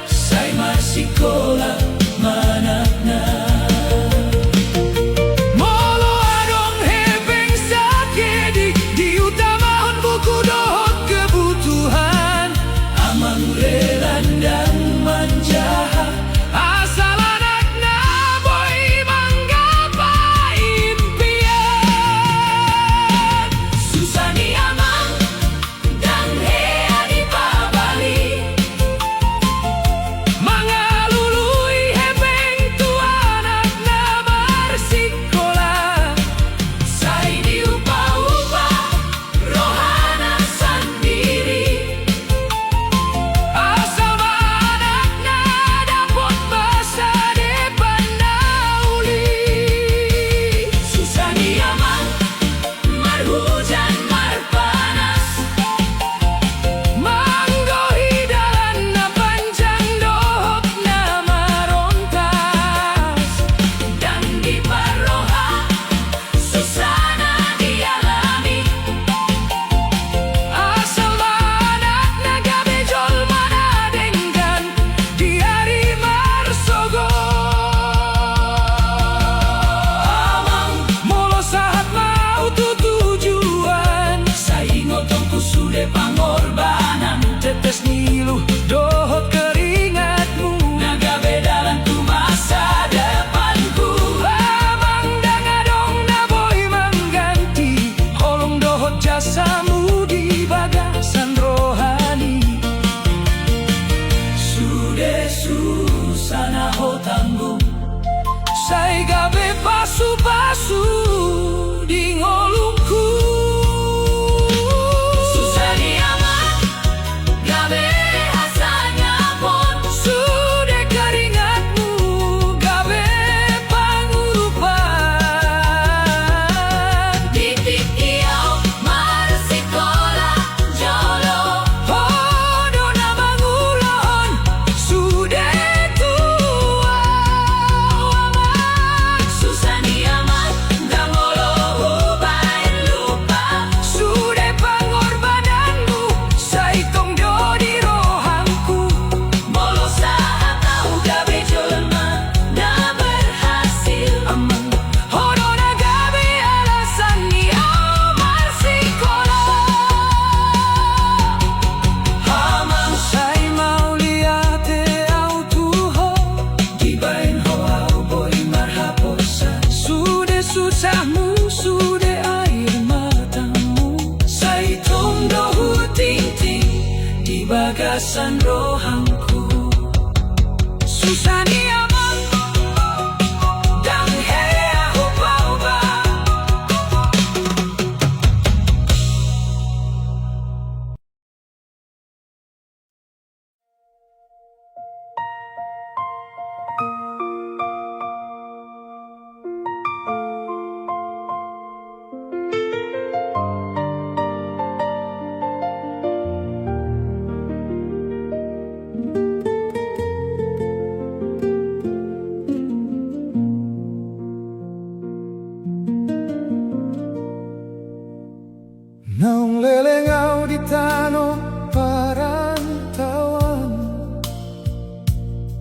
sai marsikola ma anakna. Molo adong hepeng sahali diutamahon buku dohot kebutuhan, amang rela ndang manjaha, asal anakna boi manggapai impian. Susa ni amang Sude air matamu, sai tong do hutingting di bagasan rohangku. Susah ni amang, dang hea hupaopat. Naung leleng ahu di tano parantaoan,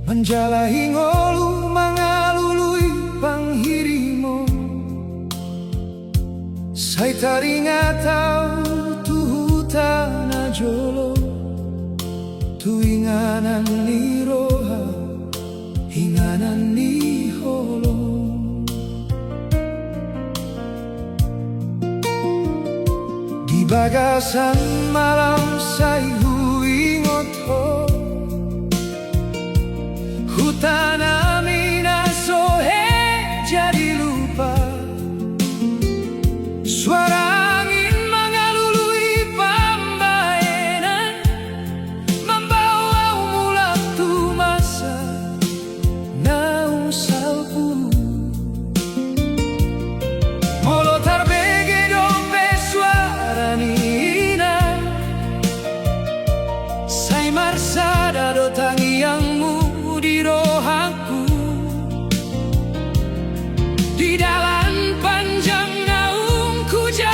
manjalahi ngolu mangalului panghirimon, sai taringot ahu tu huta na jolo, tu inganan ni roha, inganan ni holong. Di bagasan malam sai huingot ho, hutanami na so hea jadi lupa. Suara angin mangalului pambahenan, mambahen ahu mulak tu masa naung salpu. Molo tarbege dope suara ni inang, sai marsada do tangiangmu di rohangku. Di dalan panjang naung huja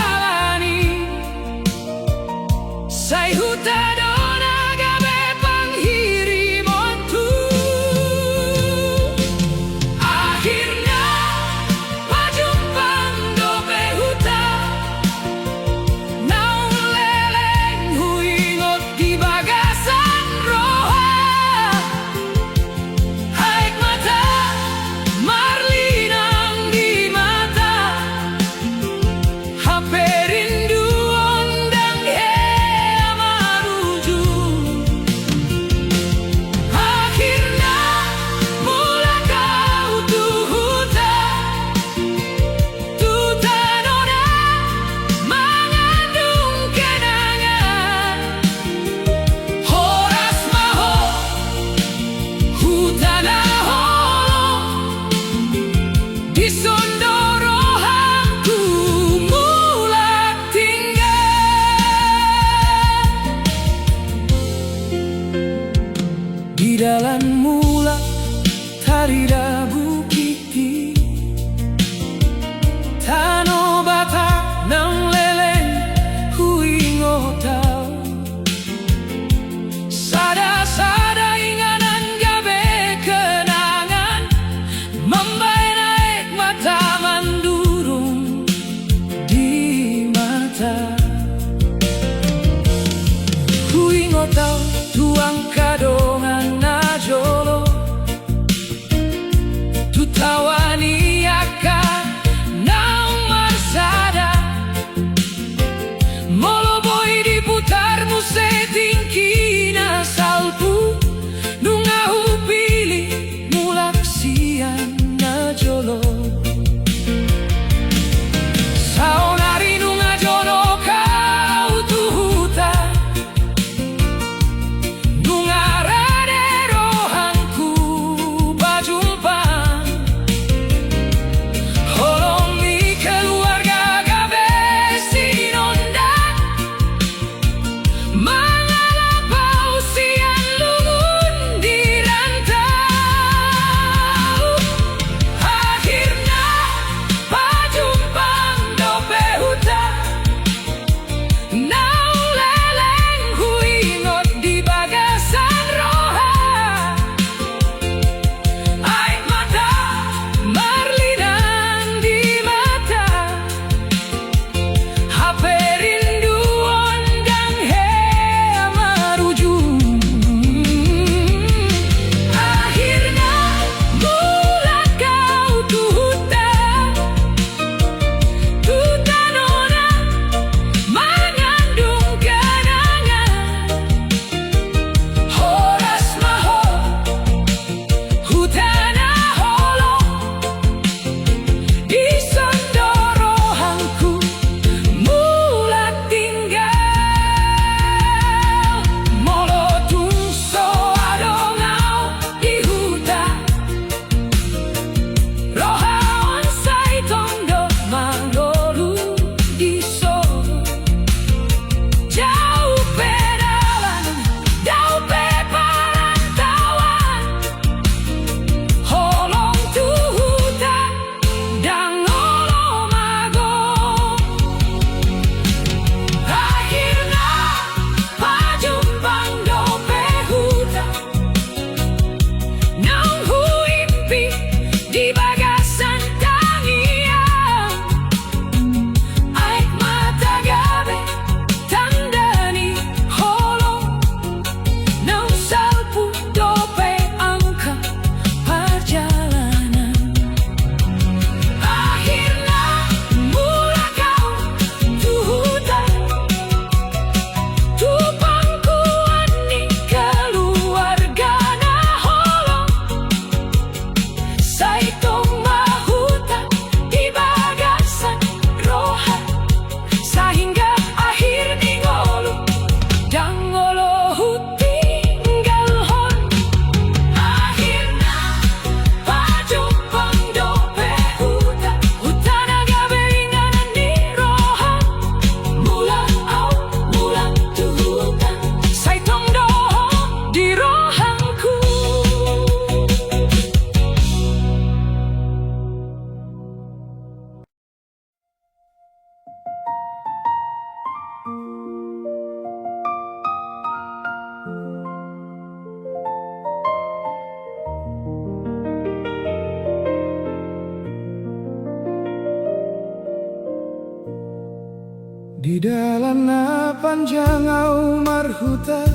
Di dalan na panjang au marhuta,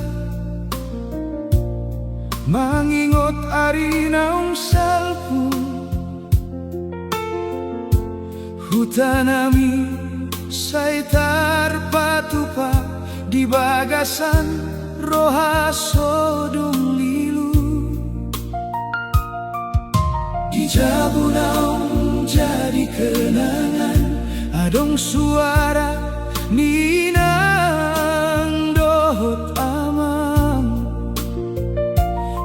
mangingot ari naung salpu. Hutanami sai tarpatupa di bagasan roha so dung lilu. Di jabu naung jadi kenangan, adong suara ni inang dohot amang.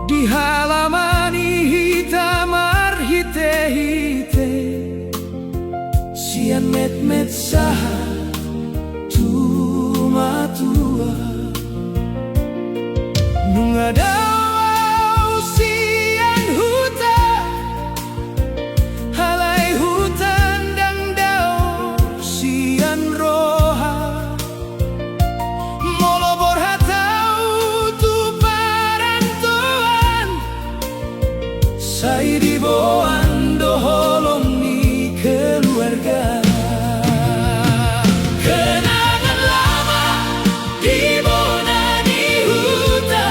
Dihalamani hita marhitehite sian metmet sahat tu matua. Nunga dao au sian huta, alai huta ndang dao sian roha. Molo borhat au tu parantoan, sai diboan do holong ni keluarga. Kenangan lama di bona ni huta,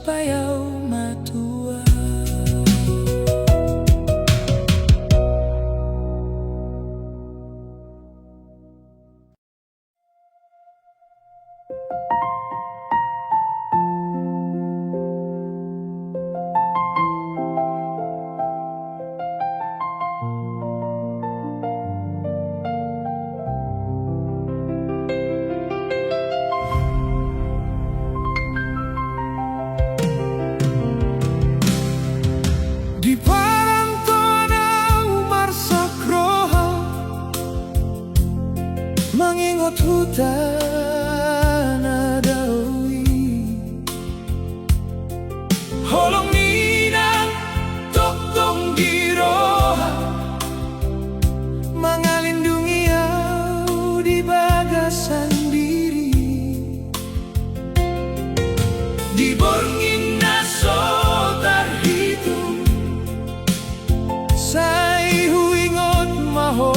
Payaw ma tua. Di parantoan ahu marsak roha, mangingot huta na dao i. Holong ni inang tongtong di roha, mangalindungi ahu di bagasan diri. Di borngin na so tarhitung, sai huingot ma ho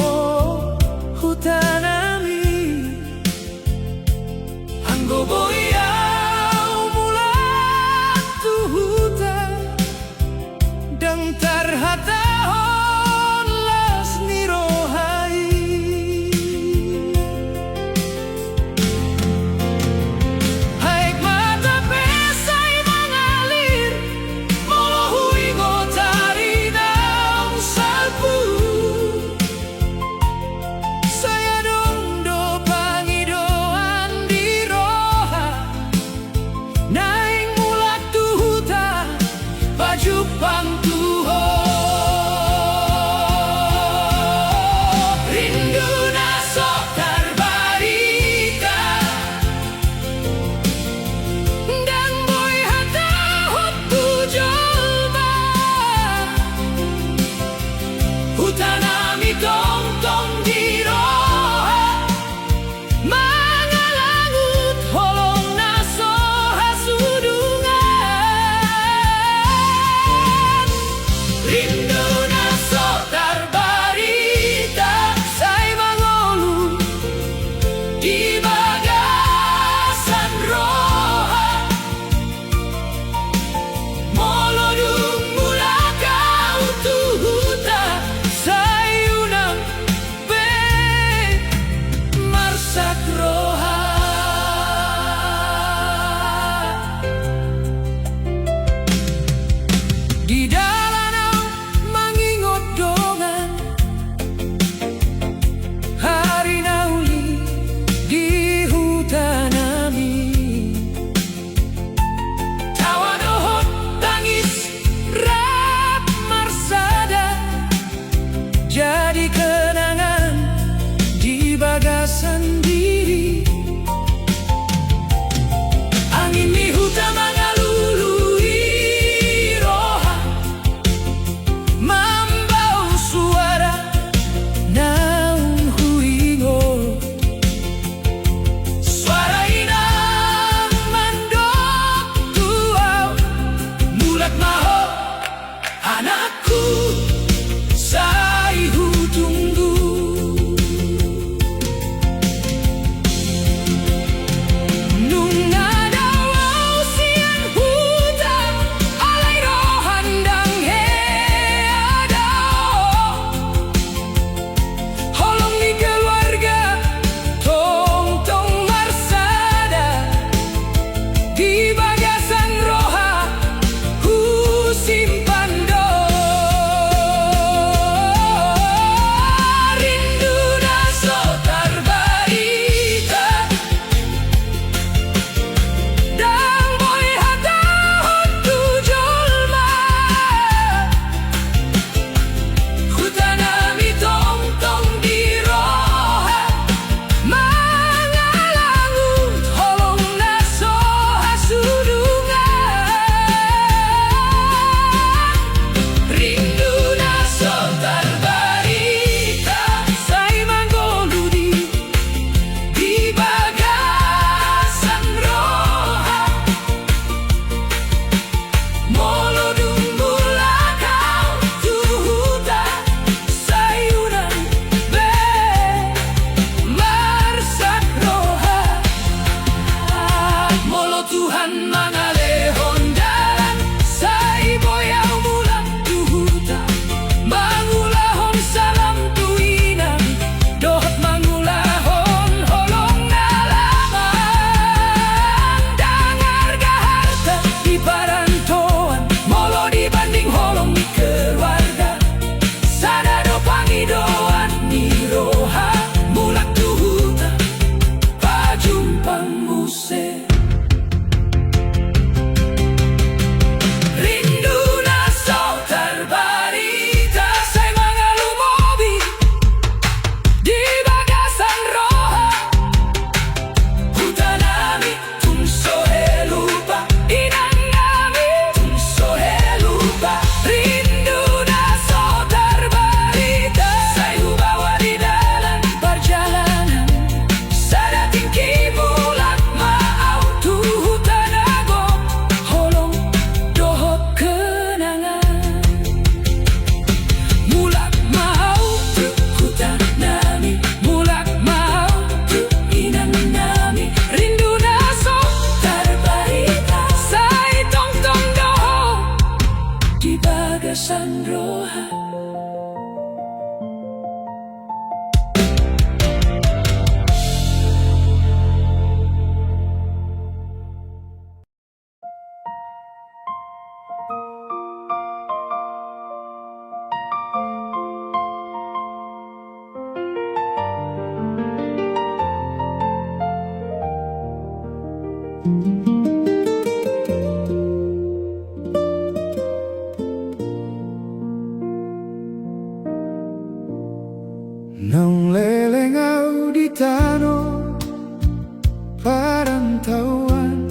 huta nami. Leleng ahu di tano parantauan,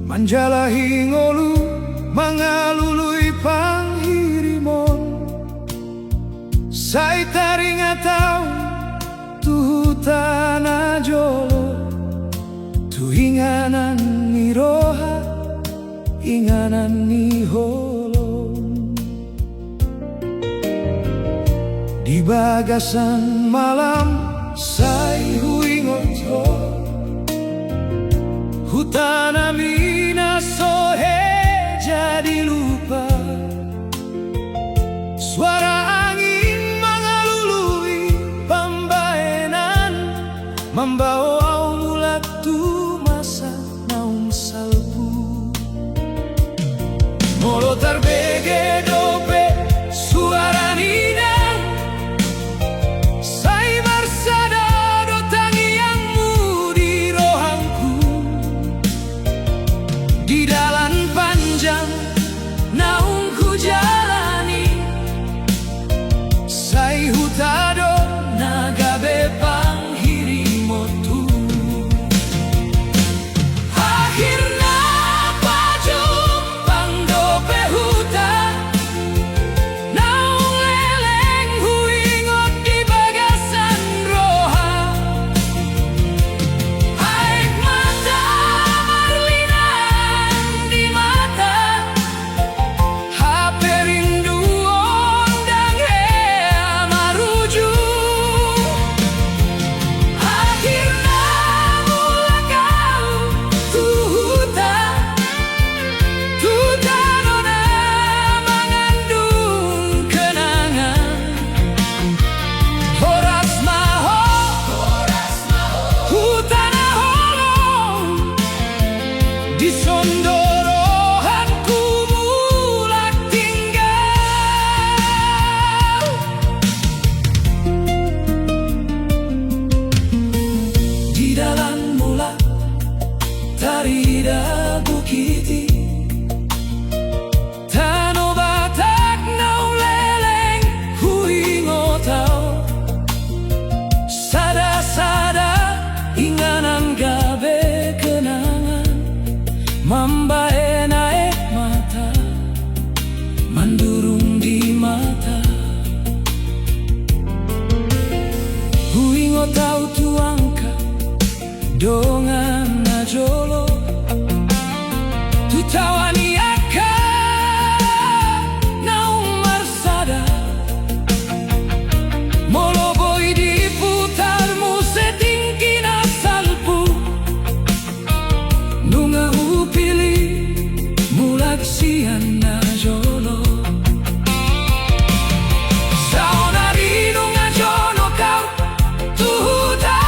manjalahi ngolu mangalului panghirimon. Sai taringot ahu tu huta na jolo, tu inganan ni roha, inganan ni holong. Di bagasan malam sai huingot ho, hutanami na so hea jadi lupa. Suara angin mangalului pambahenan, mambahen ahu mulak tu masa naung salpu. Molo tarbege dope suara ni inang, sai marsada do tangiangmu di rohangku. Di dalan panjang naung hujalani, sai huta do na gabe panghirimonhu. Akhirna pajumpang dope huta, naung leleng huingot di bagasan roha. Aek mata marlinang di mata, hape rinduon ndang hea marujung. Akhirna mulak ahu tu huta, tu tano na mangandung kenangan. Horas ma ho, huta na holong, dison do rohangku mulak tinggal. Di dalan mulak tarida bukit i, tano Batak naung leleng huingot ahu. Sada-sada inganan gabe kenangan, mambahen aek mata mandurung di mata. Huingot ahu tu angka dongan na jolo, tu tawa ni angka naung marsada. Molo boi diputar muse tingki na salpu, nunga hupilih mulak sian na jolo. Saonari nunga jonok ahu tu huta.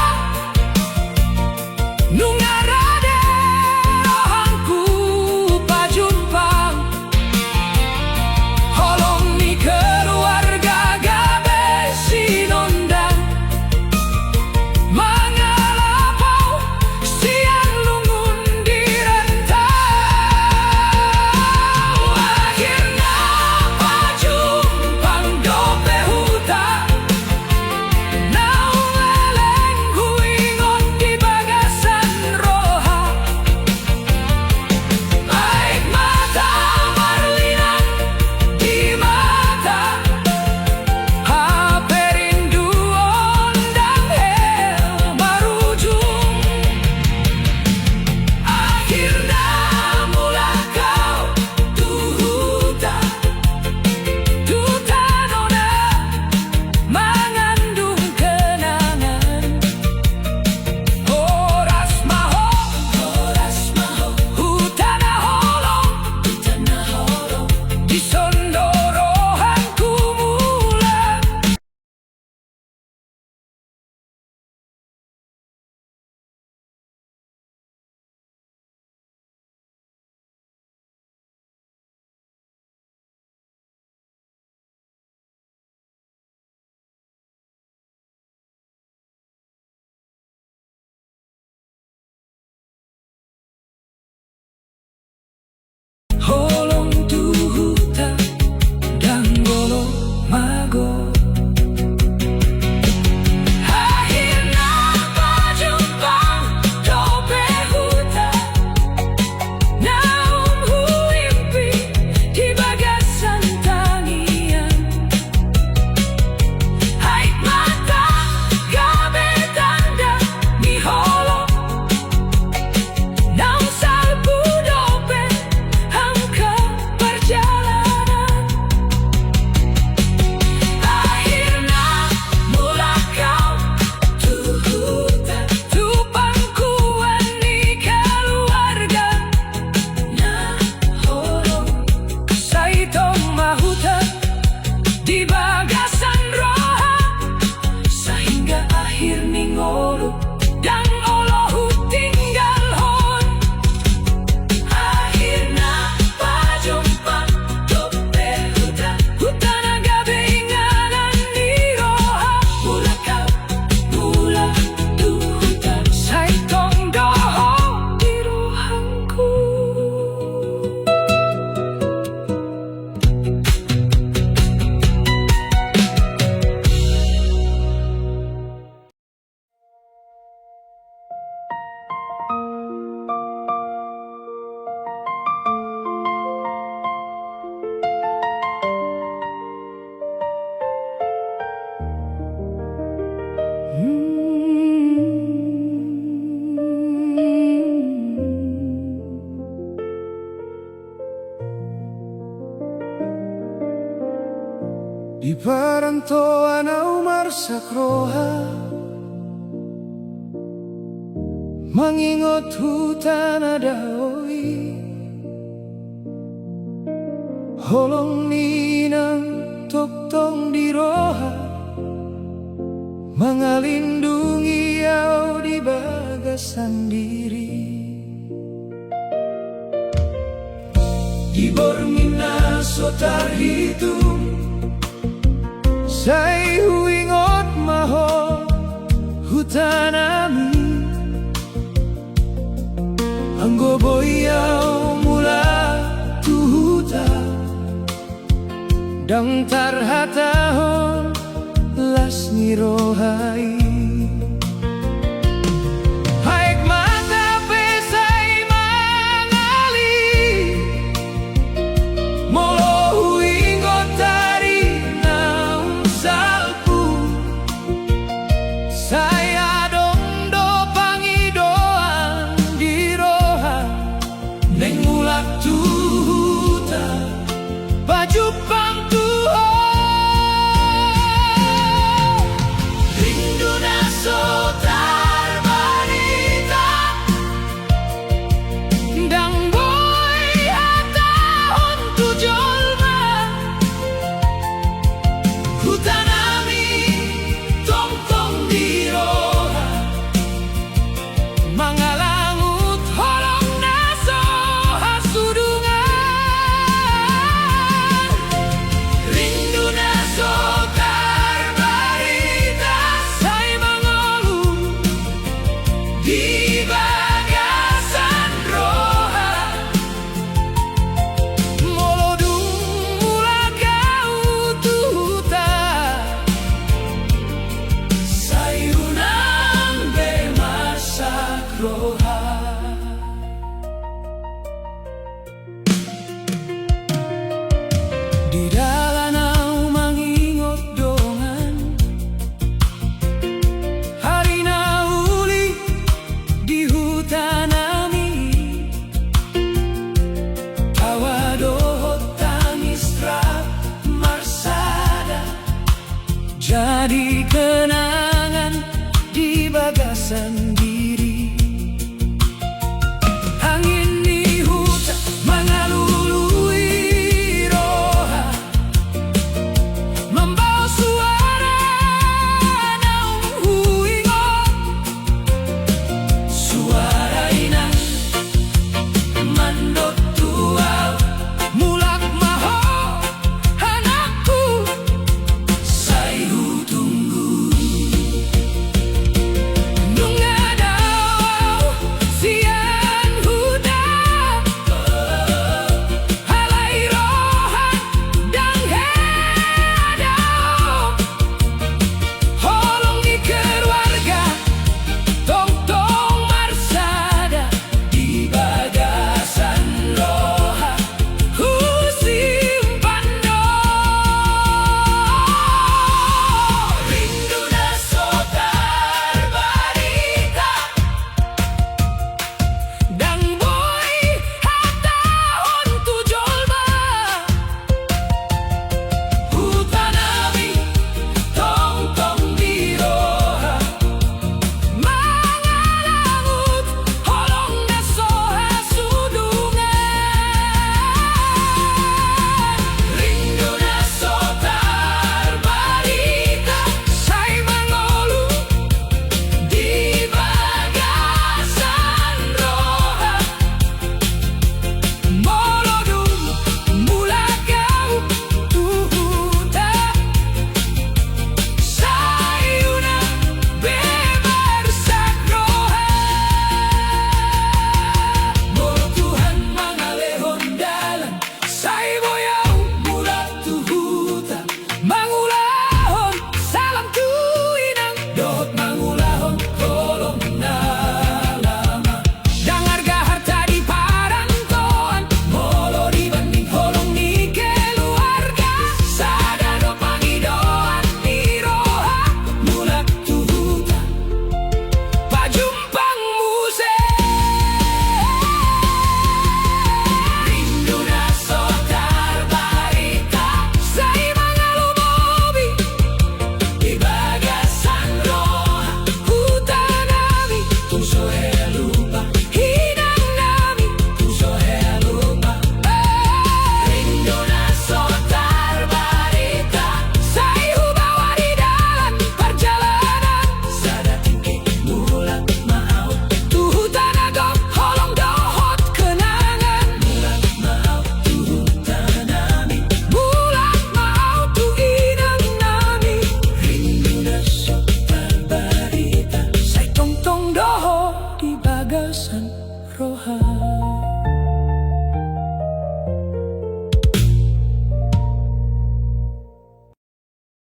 Akhir ni ngolu, ndang olo hutinggalhon. Akhirna pajumpang dope huta, huta na gabe inganan ni roha. Mulak au, mulak tu huta, sai tong do ho di rohangku. Di parantoan au marsak roha, mangingot huta na dao i. Holong ni inang tongtong di roha, mangalindungi au di bagasan diri. Di borngin na so tarhitung, sai huingot ma ho hutanami. Anggo boi au mulak tu huta, ndang tarhatahon las ni roha i. Aek mata pe sai mangalir, molo huingot ari naung salpu, sai